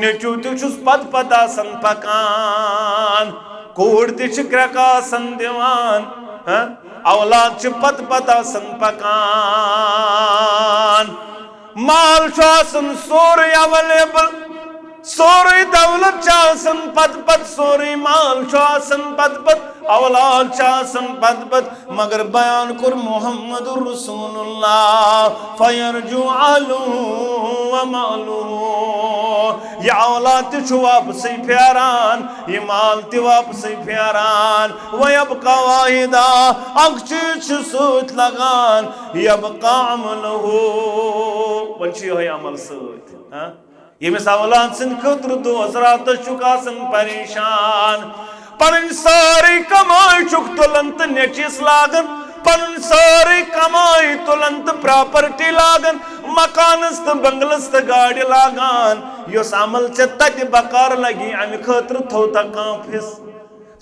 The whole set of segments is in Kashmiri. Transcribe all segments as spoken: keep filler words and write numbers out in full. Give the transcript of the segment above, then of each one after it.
نیٚچو تہِ چھُس پتہٕ پتہٕ آسان پکان، کوٗر تہِ چھِ کرٛٮ۪کہٕ آسان دِوان، ہاں؟ اولاد چھِ پتہٕ پتہٕ آسان پکان، مال چھُ آسان سورُے available، سورُے دولت چھُ آسان پتہٕ پتہٕ، سورُے مال چھُ آسان پتہٕ پتہٕ، اولاد چھِ آسان پتہٕ پتہٕ، مگر بیان کوٚر محمد رسول اللہ، فیرجو اہلہ و مالہ۔ یہِ اولاد تہِ چھُ واپسٕے پھیران، یہِ مال تہِ واپسٕے پھیران۔ ویبقی واحدہ، اکھ چیٖز چھُ سۭتۍ لگان، یبقی عملہ، وۄنۍ چھُ یِہوٚے عمل سۭتۍ، ہاں؟ ییٚمِس اولاد سٕنٛدِ خٲطرٕ دۄہس راتس چھُکھ آسان پریشان، پنٕنۍ سٲرٕے کمٲے چھُکھ تُلان تہٕ نیٚچوِس لاگان، پنٕنۍ سٲرٕے کمٲے تُلان تہٕ پراپرٹی لاگان، مکانس تہٕ بنگلس تہٕ گاڑِ لاگان۔ یۄس عمل ژےٚ تتہِ بکار لگی، امہِ خٲطرٕ تھوٚو تہ کانٛہہ فیس؟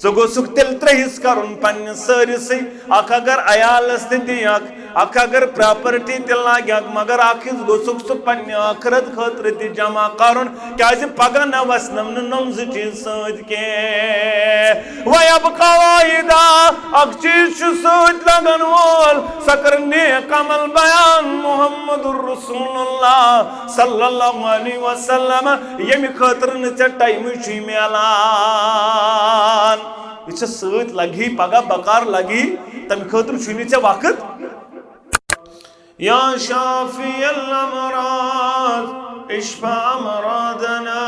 ژٕ گوٚژھُکھ تیٚلہِ ترٛےٚ حصہٕ کرُن پننِس سٲرسٕے، اکھ اگر عیالس تہِ دِکھ، اکھ اگر پراپرٹی تہِ لاگکھ، مگر اکھ حصہٕ گوٚژھُکھ ژٕ پننہِ ٲخرت خٲطرٕ تہِ جمع کرُن، کیازِ پگاہ نہ وسنم نہٕ نۄم زٕ چیٖز سۭتۍ کینٛہہ۔ ویبقی واحدہ، اکھ چیٖز چھُ سۭتۍ لگن وول، سۄ کٔر نیک عمل بیان محمد رسول اللہ صلی اللہ علیہ وسلم، ییٚمہِ خٲطرٕ نہٕ ژےٚ ٹایمٕے چھُے میلان۔ یہِ چھِ سۭتۍ لگی، پگاہ بکار لگی، تمہِ خٲطرٕ چھُے نہٕ ژےٚ وقت۔ یا شافی الامراض، اشف امراضنا،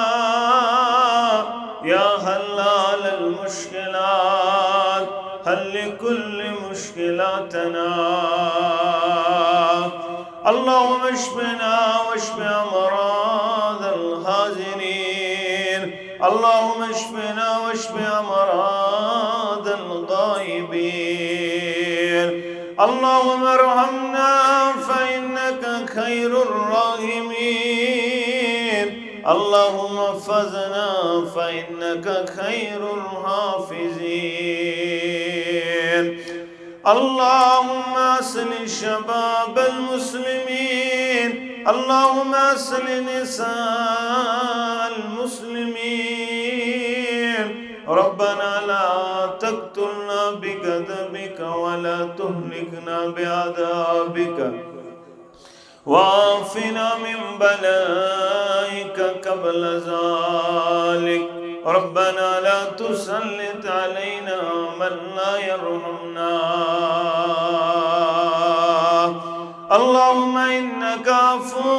یا حلال المشکلات، حل کل مشکلاتنا۔ اللهم اشفنا واشف امراض الحاضرين، اللهم اشفنا واشف امراض الغائبين، اللهم ارحمنا فإنك خير الراحمين، اللهم احفظنا فإنك خير الحافظين. اللهم أصلح شباب المسلمين، اللهم أصلح نساء المسلمين. ربنا لا تقتلنا بغضبك ولا تهلكنا بعذابك. وعافنا من بلائك قبل ذلك. ربنا لا تسلط علينا من لا يرحمنا. اللهم إنك عفو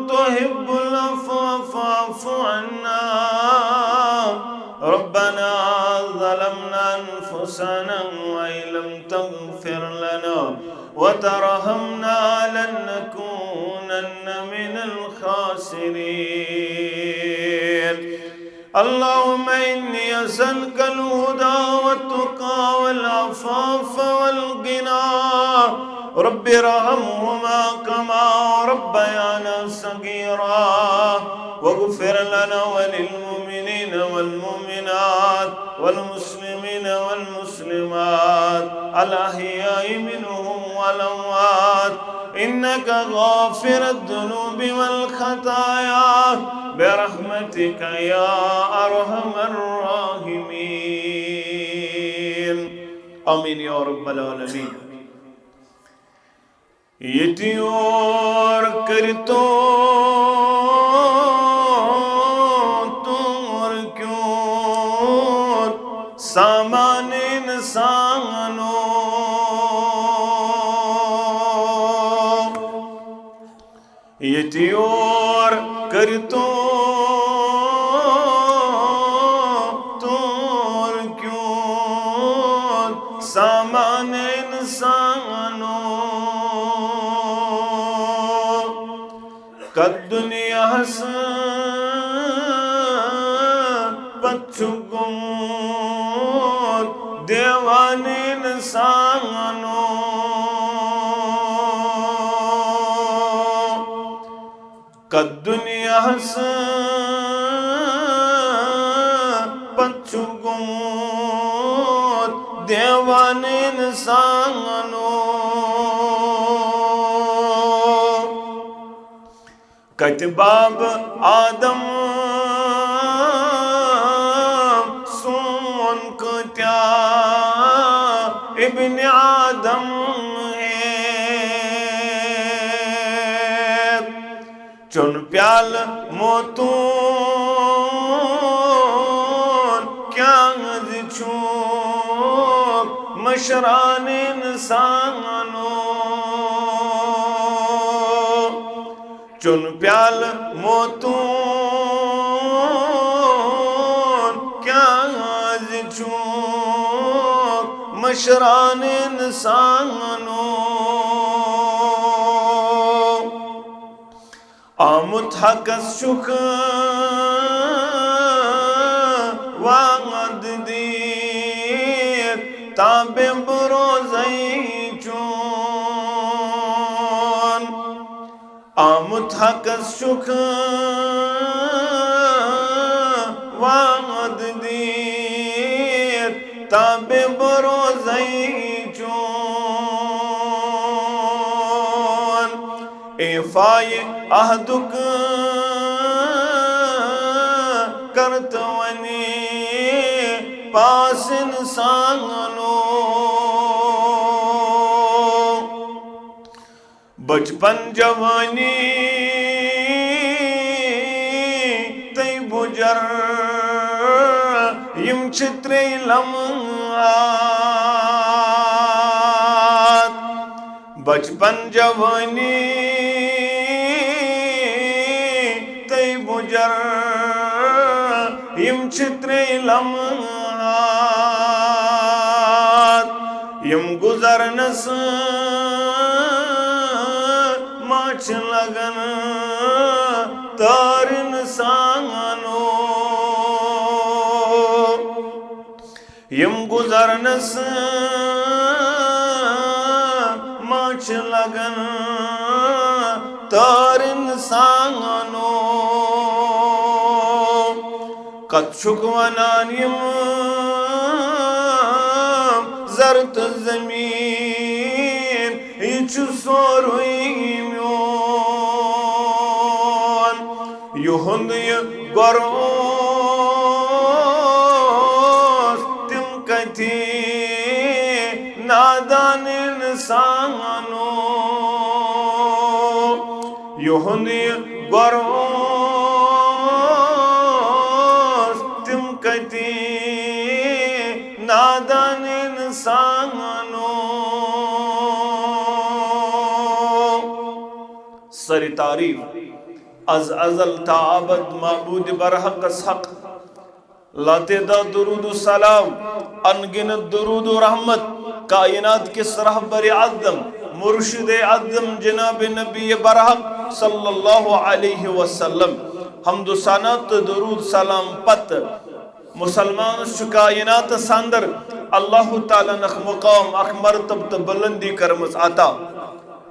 تحب العفو فاعف عنا. ربنا ظلمنا أنفسنا وإن لم تغفر لنا وترحمنا لنكونن من الخاسرين. اللهم إني أسألك الهدى والتقى والعفاف والغنى. رب ارحمهما كما ربيانا صغيرا. واغفر لنا وللمؤمنين والمؤمنات والمسلمين والمسلمات الأحياء منهم والأموات إنك غافر الذنوب والخطايا برحمتك يا أرحم الراحمين. آمين يا رب العالمين. ییٚتہِ یور کٔرِتو تور کیوت سامان اِنسانو۔ ییٚتہِ یور کٔرِتو تور کیوت سامان اِنسانو۔ کتھ دُنیاہس پتہٕ چھُ گوٚمُت دیوانہٕ اِنسانو۔ کتھ دُنیاہس پتہٕ چھُ گوٚمُت دیوانہٕ اِنسانو۔ کتہِ باب آدم موتون کیٛاہ زِ چھُکھ مٔشران اِنسانو۔ چون پیالہٕ موتون کیٛازِ چھُکھ مٔشران اِنسانو؟ آمُت حقس چھُکھ وعدٕ دِتھ، تابع بہٕ روزے چون۔ آمُت حقس چھُکھ وعدٕ دِتھ، تابع بہٕ روزے چون۔ ایفایہِ عہدُک کر تہٕ وۄنۍ پاس اِنسانو۔ بچپن، جوانی تہٕ بُجر، یِم چھِ ترٛےٚ لمحات۔ بچپن، جوانی تہٕ بُجر، یِم چھِ ترٛےٚ لمحات، یِم گُزرنس ما چھِ لگان تار اِنسانو۔ یِم گُزرنس ما چھِ لگان تار اِنسانو۔ کتھ چھُکھ ونان یِم زر تہٕ زمیٖن، یہِ چھُ سورُے میون۔ یِہُنٛد یہِ گۄر اوس تِم کتھِ نادان اِنسانو۔ یِہُنٛد یہِ گۄر اوس تِم کتھِ نادان اِنسانو۔ سر تعریف از ازل تا ابد معبود برحقس حق۔ لاتعداد درود و سلام، ان گنت درود و رحمت کائنات کِس رہبر اعظم، مرشد اعظم جناب نبی برحق صلی اللہ علیہ وسلم۔ حمد و ثنا تہٕ درود سلام پتہٕ مسلمانس چھُ کائناتس اندر اللہ تعالیٰ ہن اکھ مقام، اکھ مرتبہ تہٕ بلندی کٔرمٕژ عطا۔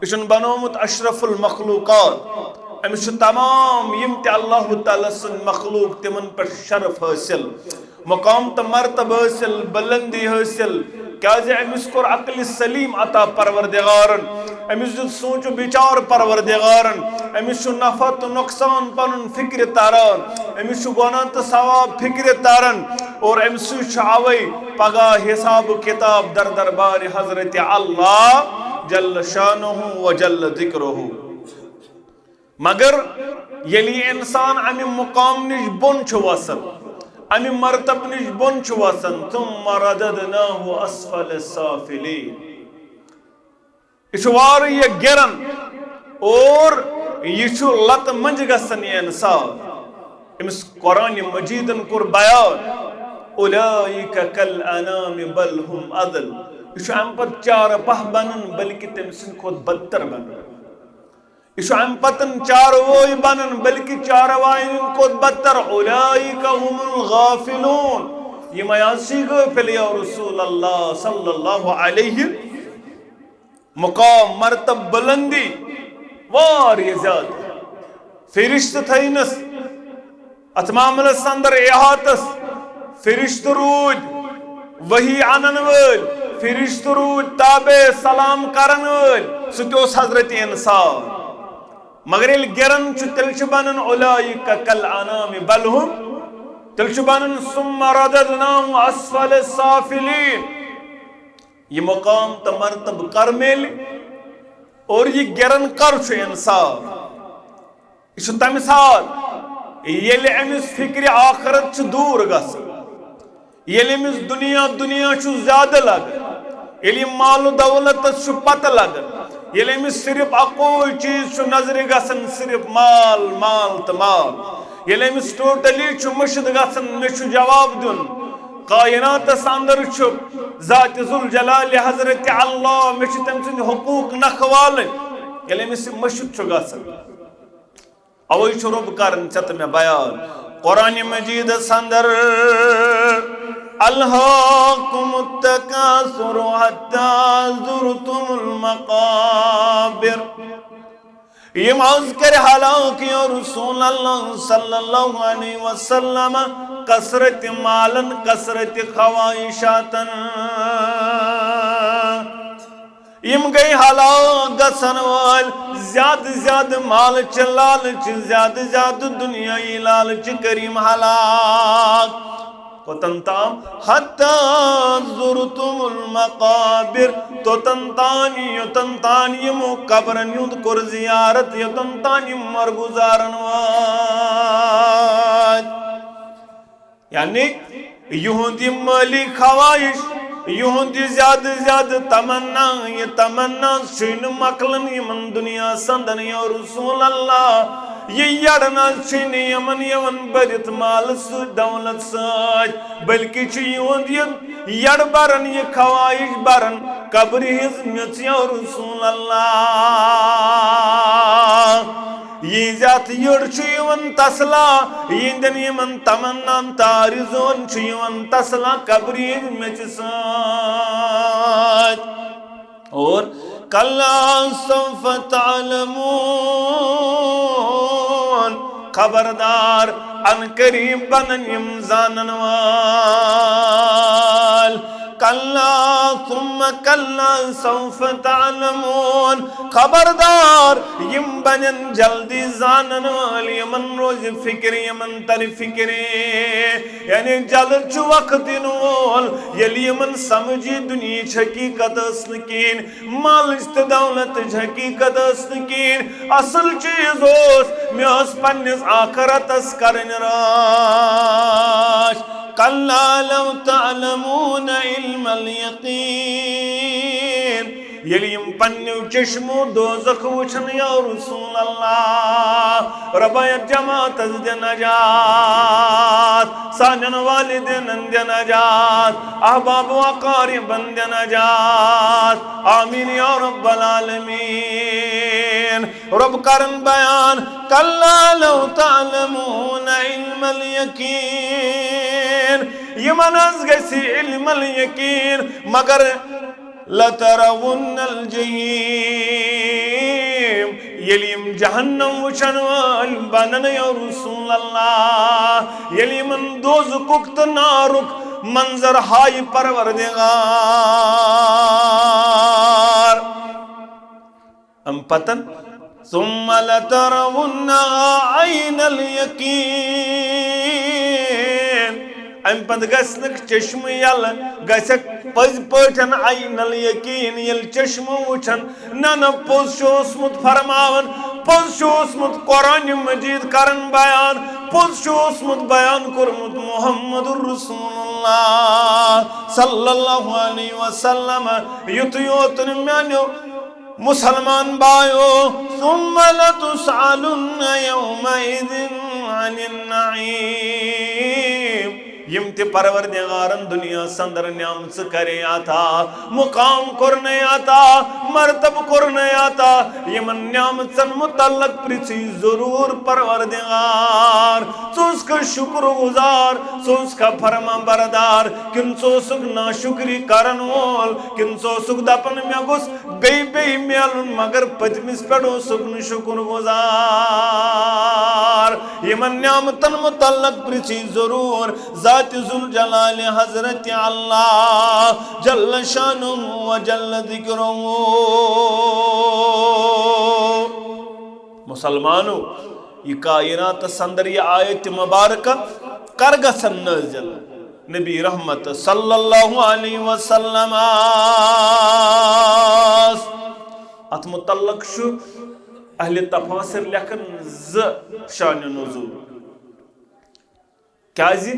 یہِ چھُن بنومُت اشرف المخلوقات۔ أمِس چھُ تمام یِم تہِ اللہ تعالیٰ سٕنٛدۍ مخلوق، تِمن پٮ۪ٹھ شرف حٲصِل، مقام تہٕ مرتبہٕ حٲصِل، بلندی حٲصِل۔ کیازِ أمِس کوٚر عقلِ سلیم عطا پروردگارن، أمِس دیُت سونچ و بچار پروردگارن، أمِس چھُ نفع تہٕ نۄقصان پنُن فکرِ تران، أمِس چھُ گۄناہ تہٕ ثواب فکرِ تران، اور أمِس سۭتۍ چھُ اوے پگاہ حساب و کتاب در دربارِ حضرت اللہ جل شانہ و جل ذکرہ۔ مگر ییٚلہِ یہِ انسان امہِ مقام نِش بۄن چھُ وسان، امہِ مرتبہٕ نِش بۄن چھُ وسان، ثم رددناه اسفل سافلین۔ یہِ چھُ وارٕ یہِ گِران اور یہِ چھُ لتہٕ منٛجہِ گژھان یہِ انسان۔ أمِس قرآن مجیدن کوٚر بیان، اولئک کالانعام بل هم اضل۔ یہِ چھُ امہِ پتہٕ چارٕ پاہ بنان، بلکہِ تٔمۍ سٕنٛدِ کھۄتہٕ بدتر بنان۔ یہِ چھُ امہِ پتہٕ چاروٲے بنان، بلکہِ چارواین کھۄتہٕ بدتر۔ اولئک هم الغافلون۔ یِمے حظ چھِ غٲفِل یا رسول اللہ صلی اللہ علیہ۔ مقام، مرتب، بلندی واریاہ زیادٕ۔ فرشتہٕ تھٲینَس اتھ معاملس اندر احاطس۔ فرشتہٕ روٗدۍ وحی انن وٲلۍ، فرشتہٕ روٗدۍ تابع سلام کرن وٲلۍ، سُہ تہِ اوس حضرت انسان۔ مگر ییٚلہِ گِران چھُ، تیٚلہِ چھُ بنان اولئک کالانعام بل هم، تیٚلہِ چھُ بنان ثم رددناهم اسفل سافلین۔ یہِ مقام تہٕ مرتبہٕ کر میلہِ اور یہِ گِران کر چھُ انسان؟ یہِ چھُ تَمہِ ساتہٕ، ییٚلہِ أمِس فِکرِ آخرت چھُ دوٗر گژھان، ییٚلہِ أمِس دُنیا، دُنیا چھُ زیادٕ لگان، ییٚلہِ یہِ مال و دولتس چھُ پتہ لگان، ییٚلہِ أمِس صرف اَکُے چیٖز چھُ نظرِ گژھان، صرف مال، مال تہٕ مال، ییٚلہِ أمِس totally چھُ مٔشِتھ گژھان، مےٚ چھُ جواب دیُن، کائناتس اندر چھُ ذات ذوالجلال حضرت اللہ، مےٚ چھِ تٔمۍ سٕنٛدۍ حقوٗق نکھٕ والٕنۍ۔ ییٚلہِ أمِس یہِ مٔشِتھ چھُ گژھان، اوے چھُ رۄب کران ژےٚ تہٕ مےٚ بیان قرآن مجیدس اندر، "الہاکم التکاثر حتی زرتم المقابر"۔ یِم از کرِ ہلاک یا رسول اللہ صلی اللہ علیہ وسلم، کثرت مالن، کثرت خواہشاتن۔ یِم گٔے ہلاک گژھن وٲلۍ، زیادٕ زیادٕ مالٕچہِ لالچہِ، زیادٕ زیادٕ دُنیاہی لالچہِ کٔرۍ یِم ہلاک۔ کوٚتن تام؟ حتی زرتم المقابر، توٚتن تام، یوٚتن تام یِمو قبرن ہُنٛد کوٚر زیارت، یوٚتن تام یِم مرگُزارن وٲتۍ۔ یعنی یِہُنٛد یہِ مٲلی خواہش، یِہُنٛد یہِ زیادٕ زیادٕ تمنا، یہِ تمنا چھُے نہٕ مۄکلان یِمن دُنیا سندن یا رسول اللہ۔ یہِ یڑ نہ چھُے نہٕ یِمن یِوان بٔرِتھ مالہٕ سۭتۍ، دولت سۭتۍ، بلکہِ چھُ یِہُنٛد یہِ یڑ بران، یہِ خواہش بران قبرِ ہٕنٛز میٚژ یا رسول اللہ۔ یِہنٛزِ اتھ یٔڑ چھُ یِوان تسلا، یِہنٛدٮ۪ن یِمن تمناہن تہٕ آرزوٗہن چھُ یِوان تسلا قبرِ ہٕنٛزِ میٚژِ سۭتۍ۔ اور کلا سوف تعلمون، خبردار، ان قریب بنن یِم زانن وٲلۍ۔ کلا ثم کلا سوف تعلمون، خبردار، یِم بنن جلدی زانن وٲلۍ، یِمن روزِ فکر، یِمن ترِ فکر۔ یعنی جلد چھُ وقت یِنہٕ وول، ییٚلہِ یِمن سمجھ یی دُنیہٕچ حقیقت ٲس نہٕ کِہیٖنۍ، مالٕچ تہٕ دولتٕچ حقیقت ٲس نہٕ کِہیٖنۍ۔ اصل چیٖز اوس، مےٚ ٲس پننِس آخرتس کرٕنۍ رٲچھ۔ کلا لو تعلمون علم الیقین، ییٚلہِ یِم پننیو چشمو دوزخ وٕچھن یا رسول اللہ، رۄبا یتھ جماعتس دِ نجات، سانٮ۪ن والدینن دِ نجات، احباب و اقاربن دِ نجات، آمین یا رب العالمین۔ رۄب کرن بیان، کلا لو تعلمون علم الیقین، یِمن حظ گژھِ علم الیقین، مگر لترون الجحیم، ییٚلہِ یِم جہنم وٕچھن وٲلۍ بنن یا رسول اللہ، ییٚلہِ یِمن دوزخُک تہٕ نارُک منظر ہایہِ پروردگار۔ امہِ پتن، ثم لترونها عین الیقین، امہِ پتہٕ گژھنکھ چشمہٕ یلہٕ، گژھکھ پٔزۍ پٲٹھۍ عین الیقین، ییٚلہِ چشمہٕ وٕچھن۔ نہ، نہ، پوٚز چھُ اوسمُت فرماوان، پوٚز چھُ اوسمُت قرآن مجید کران بیان، پوٚز چھُ اوسمُت بیان کوٚرمُت محمد رسول اللہ صلی اللہ علیہ وسلم۔ یُتُے یوت نہٕ میانیو مسلمان بایو، ثم لتسألن یومئذ عن النعیم۔ یِم تہِ پروردگارن دُنیاہس اندر نعمژٕ کرے عطا، مقام کوٚرنے عطا، مرتبہٕ کوٚرنے عطا، یِمن نعمژن متعلق پرژھی ضرور پروردگار۔ ژٕ اوسکھا شکر گزار، ژٕ اوسکھا فرما بردار، کِنہٕ ژٕ اوسکھ ناشکری کرن وول، کِنہٕ ژٕ اوسکھ دپان مےٚ گوٚژھ بیٚیہِ بیٚیہِ میلُن، مگر پٔتمِس پٮ۪ٹھ اوسُکھ نہٕ شُکُر گُزار۔ یِمن نعمتن متعلق پرژھی ضروٗر ذاتِ ذوالجلالِ حضرت اللہ جل شانہ و جل ذکرہ۔ مسلمانو، یہِ کائناتس اندر یہِ آیت مبارکہ کر گژھن نٲزِل؟ نبی رحمت صلی اللہ علیہ وسلم۔ اتھ متعلق چھُ اہل تفاسر لیکھن زٕ شان نزول۔ کیازِ؟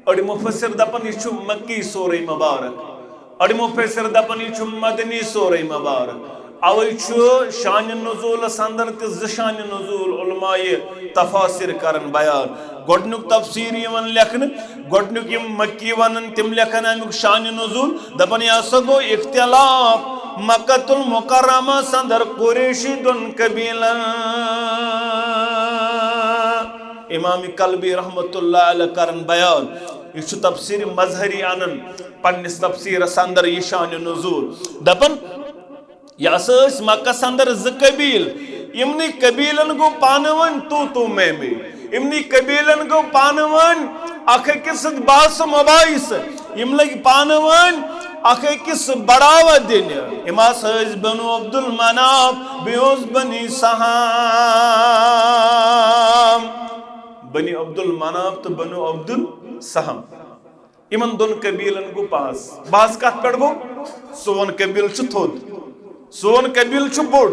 أڑۍ مفسر دپان، یہِ چھُ مکی سورہ مبارک، أڑۍ مفسر دپان، یہِ چھُ مدنی سورہ مبارک۔ اوے چھُ شان نزولس اندر تہِ زٕ شان نزول علماء تفاسر کران بیان۔ گۄڈنیُک تفسیر یِوان لیکھنہٕ، گۄڈنیُک یِم مکی ونان، تِم لیکھان امیُک شان نزول، دپان، یہِ ہسا گوٚو اختلاف مکہ المکرمس اندر قریشی دۄن قبیلن۔ امام کلبی رحمت اللہ علیہ کرن بیان، یہِ چھُ تفسیر مظہری انان پننِس تفسیرس اندر یہِ شان نزول، دپان، یہِ ہسا ٲسۍ مکس اندر زٕ قبیل، یِمنٕے قبیلن گوٚو پانہٕ ؤنۍ تو تو میں میں، یِمنٕے قبیلن گوٚو پانہٕ ؤنۍ اکھ أکِس سۭتۍ بحث و مباحث، یِم لٔگۍ پانہٕ ؤنۍ اکھ أکِس بڑاوہ دِنہِ۔ یِم ہسا ٲسۍ بنو عبد المناف، بیٚیہِ اوس بنی سہام۔ بنی عبد المناف تہٕ بنو عبد السہام، یِمن دۄن قبیلن گوٚو بحث۔ بحث کتھ پٮ۪ٹھ گوٚو؟ سون قبیلہٕ چھُ تھوٚد، سون قبیلہٕ چھُ بوٚڑ،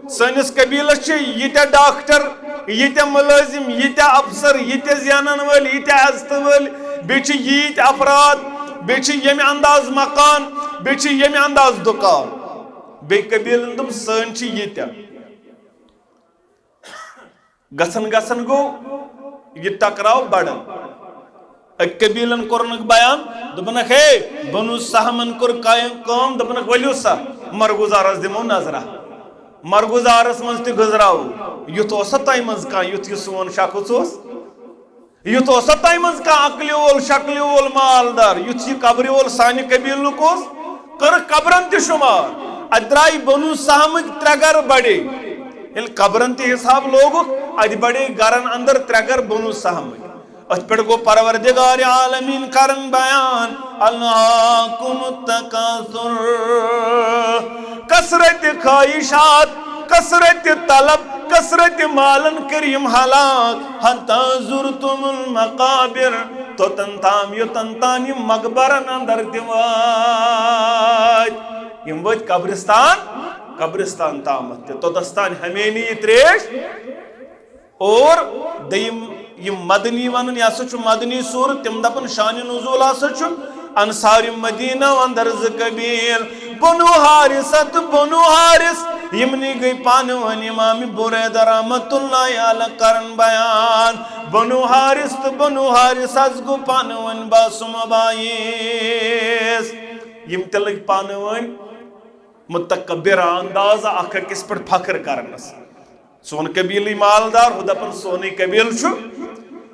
سٲنِس قبیلس چھِ ییٖتیٛاہ ڈاکٹر، ییٖتیٛاہ مُلٲزِم، ییٖتیٛاہ افسر، ییٖتیٛاہ زینن وٲلۍ، ییٖتیٛاہ عزتہٕ وٲلۍ، بیٚیہِ چھِ ییٖتۍ افراد، بیٚیہِ چھِ ییٚمہِ انداز مکان، بیٚیہِ چھِ ییٚمہِ انداز دُکان۔ بیٚیہِ قبیلن دوٚپ، سٲنۍ چھِ ییٖتیٛاہ۔ گژھن گژھن گوٚو یہِ ٹکراو بڑان۔ أکۍ قبیلن کوٚرنکھ بیان، دوٚپنکھ، ہے، بنو سہمن کوٚر قائم کٲم، دوٚپنکھ، ؤلِو سا، مرگزارس دِمو نظرہ، مرگزارس منٛز تہِ گٔنزراوو۔ یُتھ اوسا تۄہہِ منٛز کانٛہہ، یُتھ یہِ سون شخص اوس؟ یُتھ اوسا تۄہہِ منٛز کانٛہہ عقلہِ وول، شکلہِ وول مالدار، یُتھ یہِ قبرِ وول سانہِ قبیلُک اوس؟ کٔرٕکھ قبرن تہِ شُمار۔ اتہِ درٛاے بنو سہمٕکۍ ترٛےٚ گرٕ بڑے۔ ییٚلہِ قبرن تہِ حساب لوگُکھ، اتہِ بڑے گرن اندر ترٛےٚ گرٕ بنو سہمٕکۍ۔ اتھ پٮ۪ٹھ گوٚو پروردگار عالمین کرن بیان، الہاکم التکاثر، کثرت خواہشات، کثرت طلب، کثرت مالن کٔرۍ یِم ہلاک، حتی زرتم المقابر، توٚتن تام یوٚتن تام یِم مقبرن اندر تہِ وٲتۍ۔ یِم وٲتۍ قبرستان، قبرستان تامتھ تہِ، توٚتس تام ہمیشہِ یہِ تریش۔ اور دوٚیِم، یِم مدنی ونان، یہِ ہسا چھُ مدنی سورہ، تِم دپان شان نزول ہسا چھُ انصار مدینہ اندر زٕ قبیل، بنو حارثہ تہٕ بنو حارث، یِمنٕے گٔے پانہٕ ؤنۍ۔ امام بریدہ رحمت اللہ علیہ کرن بیان، بنو حارث تہٕ بنو حارث حظ گوٚو پانہٕ ؤنۍ بحث و مباحث۔ یِم تہِ لٔگۍ پانہٕ ؤنۍ متکبر انداز اکھ أکِس پٮ۪ٹھ فخر کرنس۔ سون قبیلٕے مالدار، ہُہ دپان سونُے قبیلہٕ چھُ۔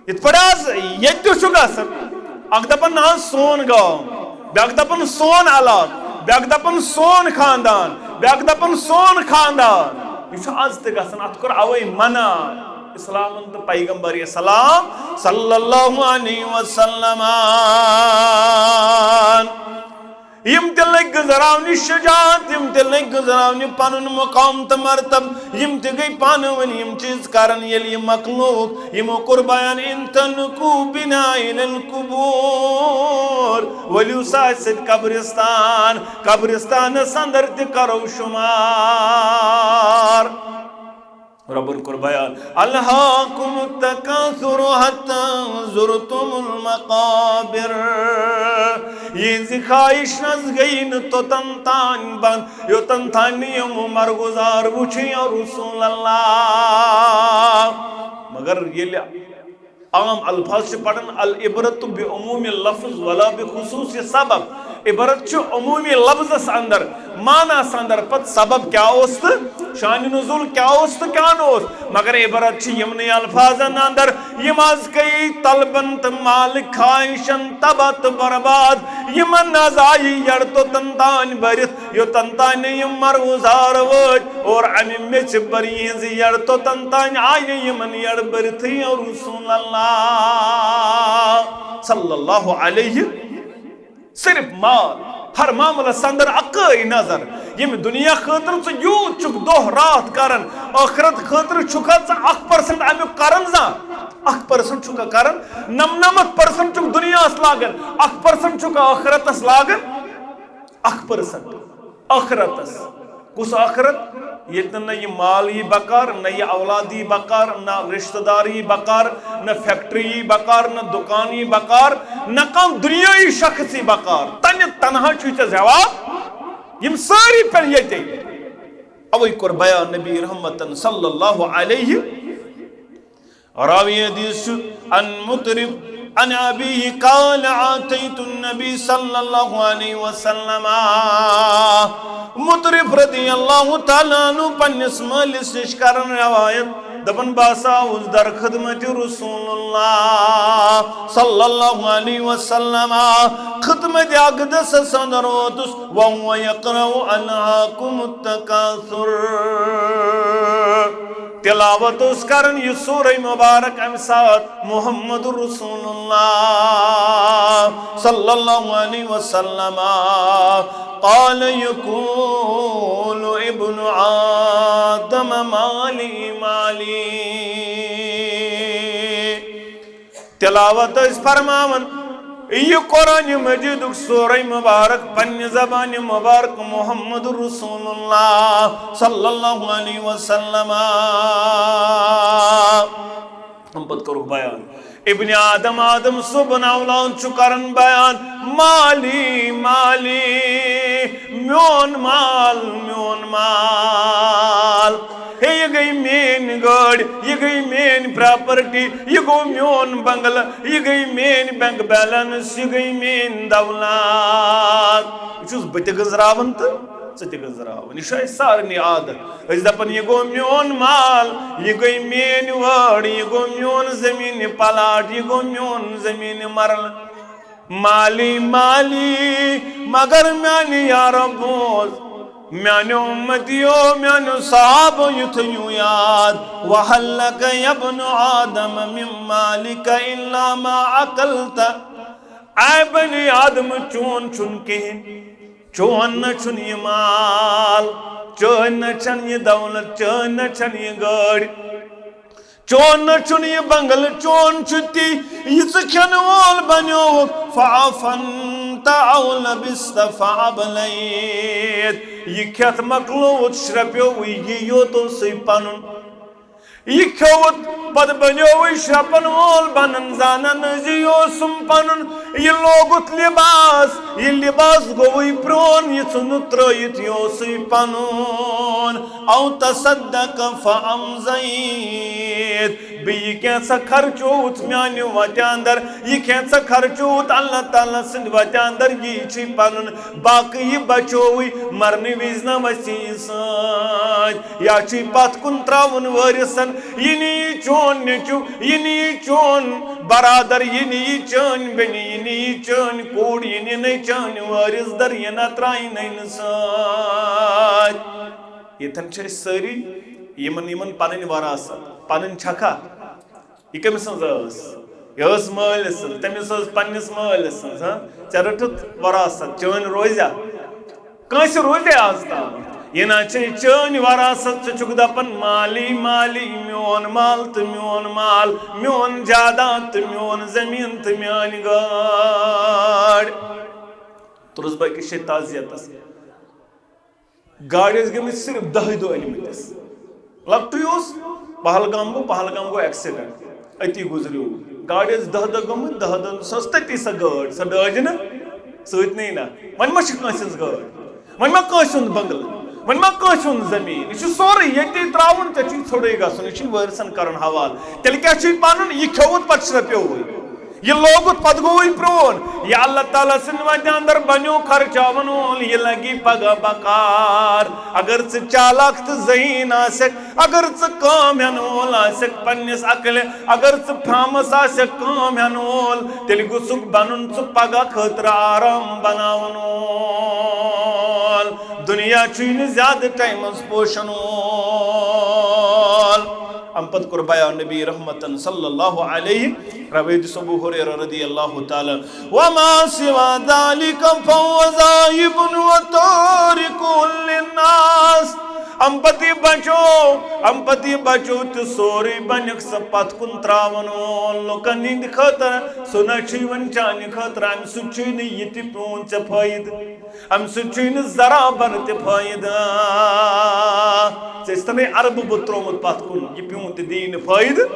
یِتھ پٲٹھۍ آز ییٚتہِ تہِ چھُ گژھان، اکھ دپان، نہ حظ سون گام، بیٛاکھ دپان سون علاقہٕ، بیٛاکھ دپان سون خاندان، بیٛاکھ دپان سون خاندان۔ یہِ چھُ آز تہِ گژھان، اتھ کوٚر اوے منع اسلامن تہٕ پیغمبر اسلام صلی اللہ علیہ وسلم۔ یِم تہِ لٔگۍ گٔنزراونہِ شجاعت، یِم تہِ لٔگۍ گٔنزراونہِ پنُن مقام تہٕ مرتب، یِم تہِ گٔے پانہٕ ؤنۍ یِم چیٖز کران۔ ییٚلہِ یہِ مۄکلووُکھ، یِمو کوٚر بیان، ان تنکو بنا الی القبور، ؤلِو سا اَسہِ سۭتۍ قبرستان، قبرستانس اندر تہِ کرو شمار۔ ربن کوٚر بیان، الہاکم التکاثر حتی زرتم المقابر۔ یِہنٛزِ خواہش نہ حظ گٔیہِ نہٕ توٚتن تام بند، یوٚتن تام نہٕ یِمو مرگزار وُچھِ، یا رسول اللہ۔ مگر ییٚلہِ عام الفاظ چھِ پران، العبرت بعموم اللفظ ولا بخصوص سبب۔ عبرت چھُ عمومی لفظس اندر، معنس اندر، پتہٕ سبب کیٛاہ اوس تہٕ شان نزول کیٛاہ اوس تہٕ کیٛاہ نہٕ اوس۔ مگر عبرت چھِ یِمنٕے الفاظن اندر، یِم از کئی طلبن تہٕ مالک خواہشن تباہ تہٕ برباد۔ یِمن نہ حظ آیہِ یڑ توٚتن تام بٔرِتھ، یوٚتن تام نہٕ یِم مرگزار وٲتۍ اور امہِ میٚژِ بٔر یِہنٛزِ یڑ، توٚتن تام آیہِ نہٕ یِمن یڑ بٔرِتھٕے۔ یا رسول اللہ صلی اللہ علیہ، صرف مال، ہر معاملس اندر اکٲے نظر۔ ییٚمہِ دُنیا خٲطرٕ ژٕ یوٗت چھُکھ دۄہ راتھ کران، ٲخرت خٲطرٕ چھُکھا ژٕ اکھ percent امیُک کران زانٛہہ؟ اکھ percent چھُکھا کران؟ نمنمتھ percent چھُکھ دُنیاہس لاگان، اکھ percent چھُکھا ٲخرتس لاگان؟ اکھ percent ٲخرتس۔ کُس ٲخرت؟ ییٚتہِ نہٕ یہِ مال یی بکار، نہ یہِ اولاد یی بکار، نہ رشتہٕ دار یی بکار، نہ فیکٹری یی بکار، نہ دُکان یی بکار، نہ کانٛہہ دُنیٲیی شخص یی بکار۔ تنہِ تنہا چھُے ژےٚ زیواب، یِم سٲری پٮ۪ن ییٚتے۔ اوے کوٚر بیان نبی رحمتن صلی اللہ علیہ۔ راوی حدیث چھُ عن مطرف عن ابیہ قال اتیت النبی صلی اللہ علیہ وسلم۔ مطرف رضی اللہ تعالیٰ عنہ پننِس مٲلِس نِش کران روایت، دپان، بہٕ ہسا اوسُس در خدمت رسول اللہ صلی اللہ علیہ وسلم، خدمت اقدسس اندر ووتُس، وهو یقرأ الہاکم التکاثر۔ تلاوت اوس کران یہِ سورہ مبارک امہِ ساتہٕ محمد رسول اللہ صلی اللہ علیہ وسلم۔ قال یقول ابن آدم مالی مالی۔ تلاوت ٲسۍ فرماوان یہِ قرآن مجیدُک سورہ مبارک پننہِ زبانہِ مبارک محمد رسول اللہ صلی اللہ علیہ وسلم۔ امہِ پتہٕ کوٚرُکھ بیان۔ ابن آدم، آدم صٲبُن اولاد چھُ کران بیان، مالی، مالی، میون مال، میون مال۔ ہے، یہِ گٔے میٲنۍ گٲڑۍ، یہِ گٔے میٲنۍ پراپرٹی، یہِ گوٚو میون بنگلہٕ، یہِ گٔے میٲنۍ بینک بیلنس، یہِ گٔے میٲنۍ دولت۔ یہِ چھُس بہٕ تہِ گٔنزراوان تہٕ ژٕ تہِ گٔنزراوان۔ یہِ چھُ اَسہِ سارنٕے عادت۔ أسۍ دَپان، یہِ گوٚو میون مال، یہِ گٔے میٲنۍ وٲر، یہِ گوٚو میون زٔمیٖنہِ پلاٹ، یہِ گوٚو میون زٔمیٖنہِ مرلہٕ۔ مالی، مالی، مگر میانہِ یا رب بوز، میانیو اُمتیو، میانیو صحابو، یہِ تھٲیِو یاد۔ وَهَلْ لَكَ يَا ابْنَ آدَمَ مِنْ مَالِكَ إِلَّا مَا أَكَلْتَ۔ اے بنی آدم، چون چھُنہٕ کِہیٖنۍ، چون نہ چھُنہٕ یہِ مال، چٲنۍ نہ چھَنہٕ یہِ دولت، چٲنۍ نہ چھَنہٕ یہِ گٲڑۍ، چون نہ چھُنہٕ یہِ بنگلہٕ، چون چھُ تی، یہِ ژٕ کھٮ۪نہٕ وول بنیووُکھ۔ فَأَفْنَيْتَ أَوْ لَبِثْتَ فَأَبْلَيْتَ۔ یہِ کھٮ۪تھ مۄکلووُتھ، شرٛپیووُے، یہِ یوت اوسُے پنُن۔ یہِ کھیوٚوُتھ، پتہٕ بنیووُے شرٛپن وول بنن زانن زِ یہِ اوسُم پنُن۔ یہِ لوگُتھ لباس، یہِ لباس گوٚوُے پرٛون، یہِ ژھُنُتھ ترٛٲیِتھ، یہِ اوسُے پنُن۔ أَوْ تَصَدَّقَ فَأَمْضَيْتَ۔ بیٚیہِ کینٛژھا خرچووُتھ میانہِ وتہِ اندر، یہِ کینٛژھا خرچووُتھ اللہ تعالیٰ سٕنٛدِ وتہِ اندر، یی چھُے پنُن۔ باقٕے یہِ بچووُے، مرنہٕ وِزِ نہ وَسہِ یہِ سۭتۍ۔ یا چھُے پتھ کُن ترٛاوُن وٲرِثن، یہِ نہٕ یہِ چون نیٚچُو، یہِ نہٕ یہِ چون برادر، یہِ نہٕ یہِ چٲنۍ بیٚنہِ، یہِ نہٕ یہِ چٲنۍ کوٗر، یہِ نہٕ یہِ چٲنۍ وٲرِث در، یہِ نہ ترٛاینَے نہٕ سۭتۍ۔ ییٚتٮ۪ن چھِ أسۍ سٲری یِمن، یِمن پنٕنۍ وراثت، پنٕنۍ چھکھا؟ یہِ کٔمۍ سٕنٛز ٲس؟ یہِ ٲس مٲلۍ سٕنٛز، تٔمِس ٲس پننِس مٲلۍ سٕنٛز۔ ہاں، ژےٚ رٔٹٕتھ وراثت، چٲنۍ روزیا؟ کٲنٛسہِ روزیا آز تام؟ یہِ نہ چھے چٲنۍ وراثت، ژٕ چھُکھ دپان، مالی، مالی، میون مال تہٕ میون مال، میون جاداد تہٕ میون زٔمیٖن تہٕ میٲنۍ گٲڑۍ۔ تُلُس بہٕ أکِس جایہِ تعزیتس۔ گاڑِ ٲسۍ گٔمٕتۍ صرف دَہہِ دۄہ أنمٕتِس۔ لۄکٹُے اوس، پہلگام گوٚو، پہلگام گوٚو ایکسیڈنٹ، أتی گُزریو۔ گاڑِ ٲسۍ دَہ دۄہ گٔمٕتۍ، دَہَن دۄہَن، سۄ ٲس تٔتی سۄ گٲڑۍ، سۄ ڈٲج نہٕ، سۭتۍ نی نہ۔ وۄنۍ ما چھِ کٲنٛسہِ ہٕنٛز گٲڑۍ؟ وۄنۍ ما کٲنٛسہِ ہُنٛد بنگلہٕ؟ وۄنۍ ما کٲنٛسہِ ہُنٛد زٔمیٖن؟ یہِ چھُ سورُے ییٚتی ترٛاوُن، ژےٚ چھُے ژھوٚرُے گژھُن، یہِ چھُے وٲرِثَن کَرُن حوالہٕ۔ تیٚلہِ کیٛاہ چھُے پَنُن؟ یہِ کھیوٚوُتھ پَتہٕ شرٛپیووُے۔ یہِ لوگُتھ پتہٕ گوٚوُے پرٛون۔ یہِ اللہ تعالیٰ سٕنٛدِ وتہِ اندر بنیو خرچاون وول، یہِ لگی پگاہ بکار۔ اگر ژٕ چالاک تہٕ ذہین آسکھ، اگر ژٕ کٲم ہٮ۪نہٕ وول آسکھ پننِس عقلہِ، اگر ژٕ فارمس آسکھ کٲم ہٮ۪نہٕ وول، تیٚلہِ گوٚژھکھ بنُن ژٕ پگاہ خٲطرٕ آرام بناون وول۔ دُنیا چھُے نہٕ زیادٕ ٹایمس پوشن وول۔ امہِ پتہٕ کوٚر بیان نبی رحمتن صلی اللہ علیہ، روایت ابو ہریرہ رضی اللہ تعالیٰ، وما سوى ذلك فهو ذاهب وتارك للناس۔ امہِ پتہٕ یہِ بچو، امہِ پتہٕ یہِ بچو تہِ سورُے بنیکھ سُہ پتھ کُن تراون وول لُکن ہٕنٛدِ خٲطرٕ۔ سُہ نہ چھُے وۄنۍ چانہِ خٲطرٕ، امہِ سۭتۍ چھُے نہٕ یہِ تہِ پیوٗنت ژےٚ فٲیدٕ، امہِ سۭتۍ چھُے نہٕ ذرا بر تہِ فٲیدٕ۔ ژےٚ ٲسۍ تَنے اربہٕ بہٕ تروومُت پتھ کُن، یہِ پیوٗنت تہِ دیی نہٕ فٲیدٕ۔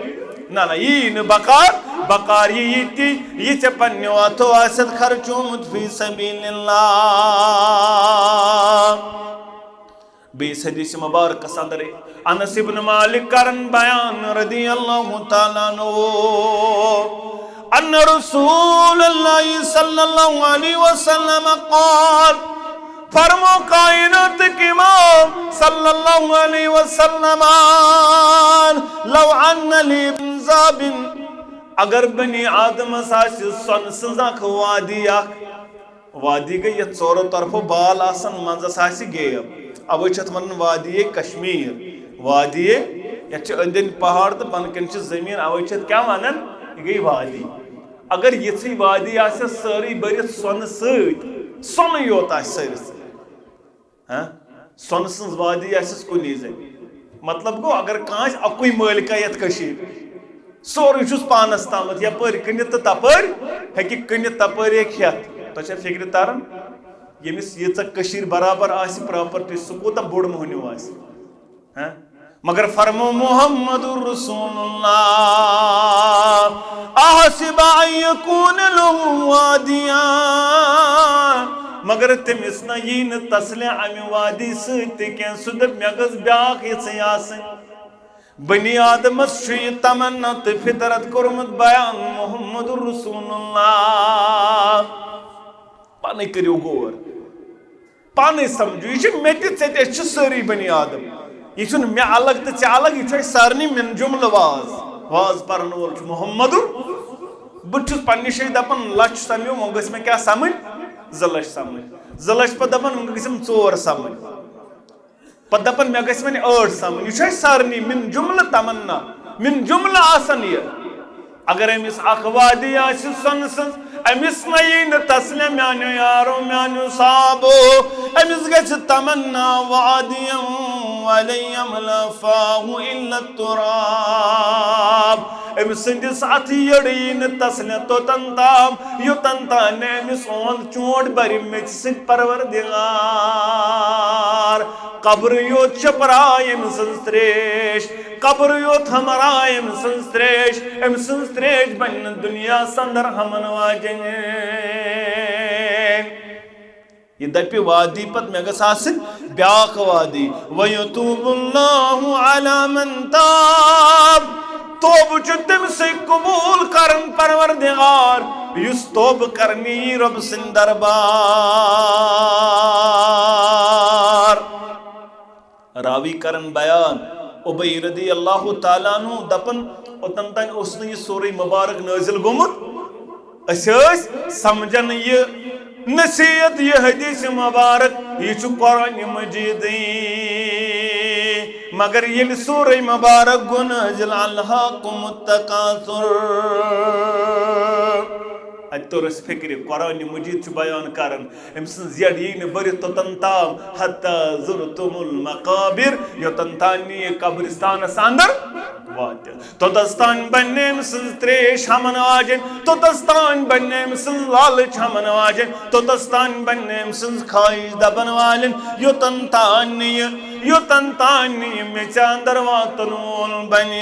نہ نہ، یی نہٕ بکار، بکار یی یہِ تہِ، یہِ ژےٚ پننیو اتھو آسٮ۪تھ خرچومُت فی سبیل اللہ۔ بیٚیِس حدیث مبارکس اندر انس ابن مالک کرن بیان رضی اللہ تعالیٰ عنہ، ان رسول اللہ صلی اللہ علیہ وسلم قال، فرمو کائنات کے امام صلی اللہ علیہ وسلم، لو ان لی من ذہب، اگر بنی آدمس آسہِ سۄنہٕ سٕنٛز اکھ وادی اکھ، وادی گٔے یتھ ژورو طرفو بال آسن، منٛزس آسہِ gap، اوے چھِ اتھ ونان وادی کشمیر۔ وادی، یتھ چھِ أنٛدۍ أنٛدۍ پہاڑ تہٕ بۄنہٕ کنہِ چھِ زٔمیٖن، اوے چھِ اتھ کیٛاہ ونان؟ یہِ گٔے وادی۔ اگر یِژھٕے وادی آسہِ سٲرٕے بٔرِتھ سۄنہٕ سۭتۍ، سۄنٕے یوت آسہِ سٲرِس، ہاں، سۄنہٕ سٕنٛز وادی آسٮ۪س کُنی زٔنۍ۔ مطلب گوٚو، اگر کانٛہہ آسہِ اَکُے مٲلکہ یَتھ کٔشیٖرِ، سورُے چھُس پانَس تامَتھ، یَپٲرۍ کٕنِتھ تہٕ تَپٲرۍ ہیٚکہِ کٕنِتھ، تَپٲرۍ ہیٚکہِ ہٮ۪تھ۔ تۄہہِ چھا فِکرِ تَران؟ ییٚمِس ییٖژاہ کٔشیٖرِ برابر آسہِ property، سُہ کوٗتاہ بوٚڑ مۄہنیوٗ آسہِ؟ ہاں؟ مگر فرمو محمد رسول اللہ، احسب ان یکون لہ وادیاں، مگر تٔمِس نہ یی نہٕ تسلہِ امہِ وادی سۭتۍ تہِ کینٛہہ۔ سُہ دپہِ، مےٚ گٔژھ بیاکھ یِژھٕے آسٕنۍ۔ بنی آدمس چھُ یہِ تمنا تہٕ فطرت کوٚرمُت بیان محمد رسول اللہ۔ پانے کٔرِو غور۔ پانے سمجھو، یہِ چھِ مےٚ تہِ ژےٚ تہِ، أسۍ چھِ سٲری بنی آدم۔ یہِ چھُنہٕ مےٚ الگ تہٕ ژےٚ الگ، یہِ چھُ اَسہِ سارنٕے من جملہٕ واز۔ واز پرن وول چھُ محمد۔ بہٕ تہِ چھُس پننہِ جایہِ دپان، لچھ سمجھو، وۄنۍ گٔژھ مےٚ کیٛاہ سمجھ؟ زٕ لچھ سمجھ۔ زٕ لچھ پتہٕ دپان، وۄنۍ گٔژھم ژور سمجھ۔ پتہٕ دپان، مےٚ گژھِ وۄنۍ ٲٹھ سمجھ۔ یہِ چھُ اَسہِ سارنٕے من جملہٕ تمنا، من جملہٕ آسان یہِ۔ اگر أمِس اکھ وادی آسہِ سۄنہٕ سٕنٛز، أمِس نہ یی نہٕ تسلہِ، میانیو یارو، میانیو صحابو، أمِس گژھِ تمنا وادی ولن یملأ فاه الا التراب۔ أمۍ سٕنٛدِس اَتھٕ یٔڑ یی نہٕ تسلہِ توٚتن تام، یوٚتن تام نہٕ أمِس اوٚنٛد چونٛٹھ بَرِ میٚژِ سۭتۍ پروردگار۔ قبر یوت چپرا أمۍ سٕنٛز تریش، قبر یوت ہمرا أمۍ سٕنٛز تریش، أمۍ سٕنٛز تریش بنہِ نہٕ دُنیاہس اندر ہمن واجٮ۪ن۔ یہِ دپہِ وادی پتہٕ، مےٚ گژھِ آسٕنۍ بیاکھ وادی۔ وَيَتُوبُ اللَّهُ عَلَى مَنْ تَابَ۔ توبہٕ چھُ تٔمۍ سٕے قبوٗل کران پروردگار، یُس توبہٕ کرنہِ یی رۄب سٕنٛدِ دربار۔ راوی کرن بیان، ابی رضی اللہ تعالیٰ عنہ دپن، اوتن تام اوس نہٕ یہِ سورُے مبارک نٲزِل گوٚمُت۔ أسۍ ٲسۍ سمجھان یہِ نصیحت، یہِ حدیث مبارک، یہِ چھُ قرآن مجیدٕے۔ مگر ییٚلہِ سورُے مبارک گوٚو نٲزِل، الہاکم التکاثر، اتہِ توٚر اسہِ فکرِ، قرآن مجید چھُ بیان کران، أمۍ سٕنٛز زیڈ یی نہٕ بٔرِتھ توٚتن تام، حتی زرتم المقابر، یوٚتن تام نہٕ یہِ قبرستانس اندر واتہِ۔ توٚتس تام بنہِ أمۍ سٕنٛز تریش ہمن واجٮ۪ن، توٚتس تام بنہِ أمۍ سٕنٛز لالچ ہمن واجٮ۪ن، توٚتس تام بنہِ أمۍ سٕنٛز خواہش دبن والٮ۪ن، یوٚتن تام نہٕ یہِ، یوٚتن تام نہٕ یہِ میٚژِ اندر واتن وول بنہِ۔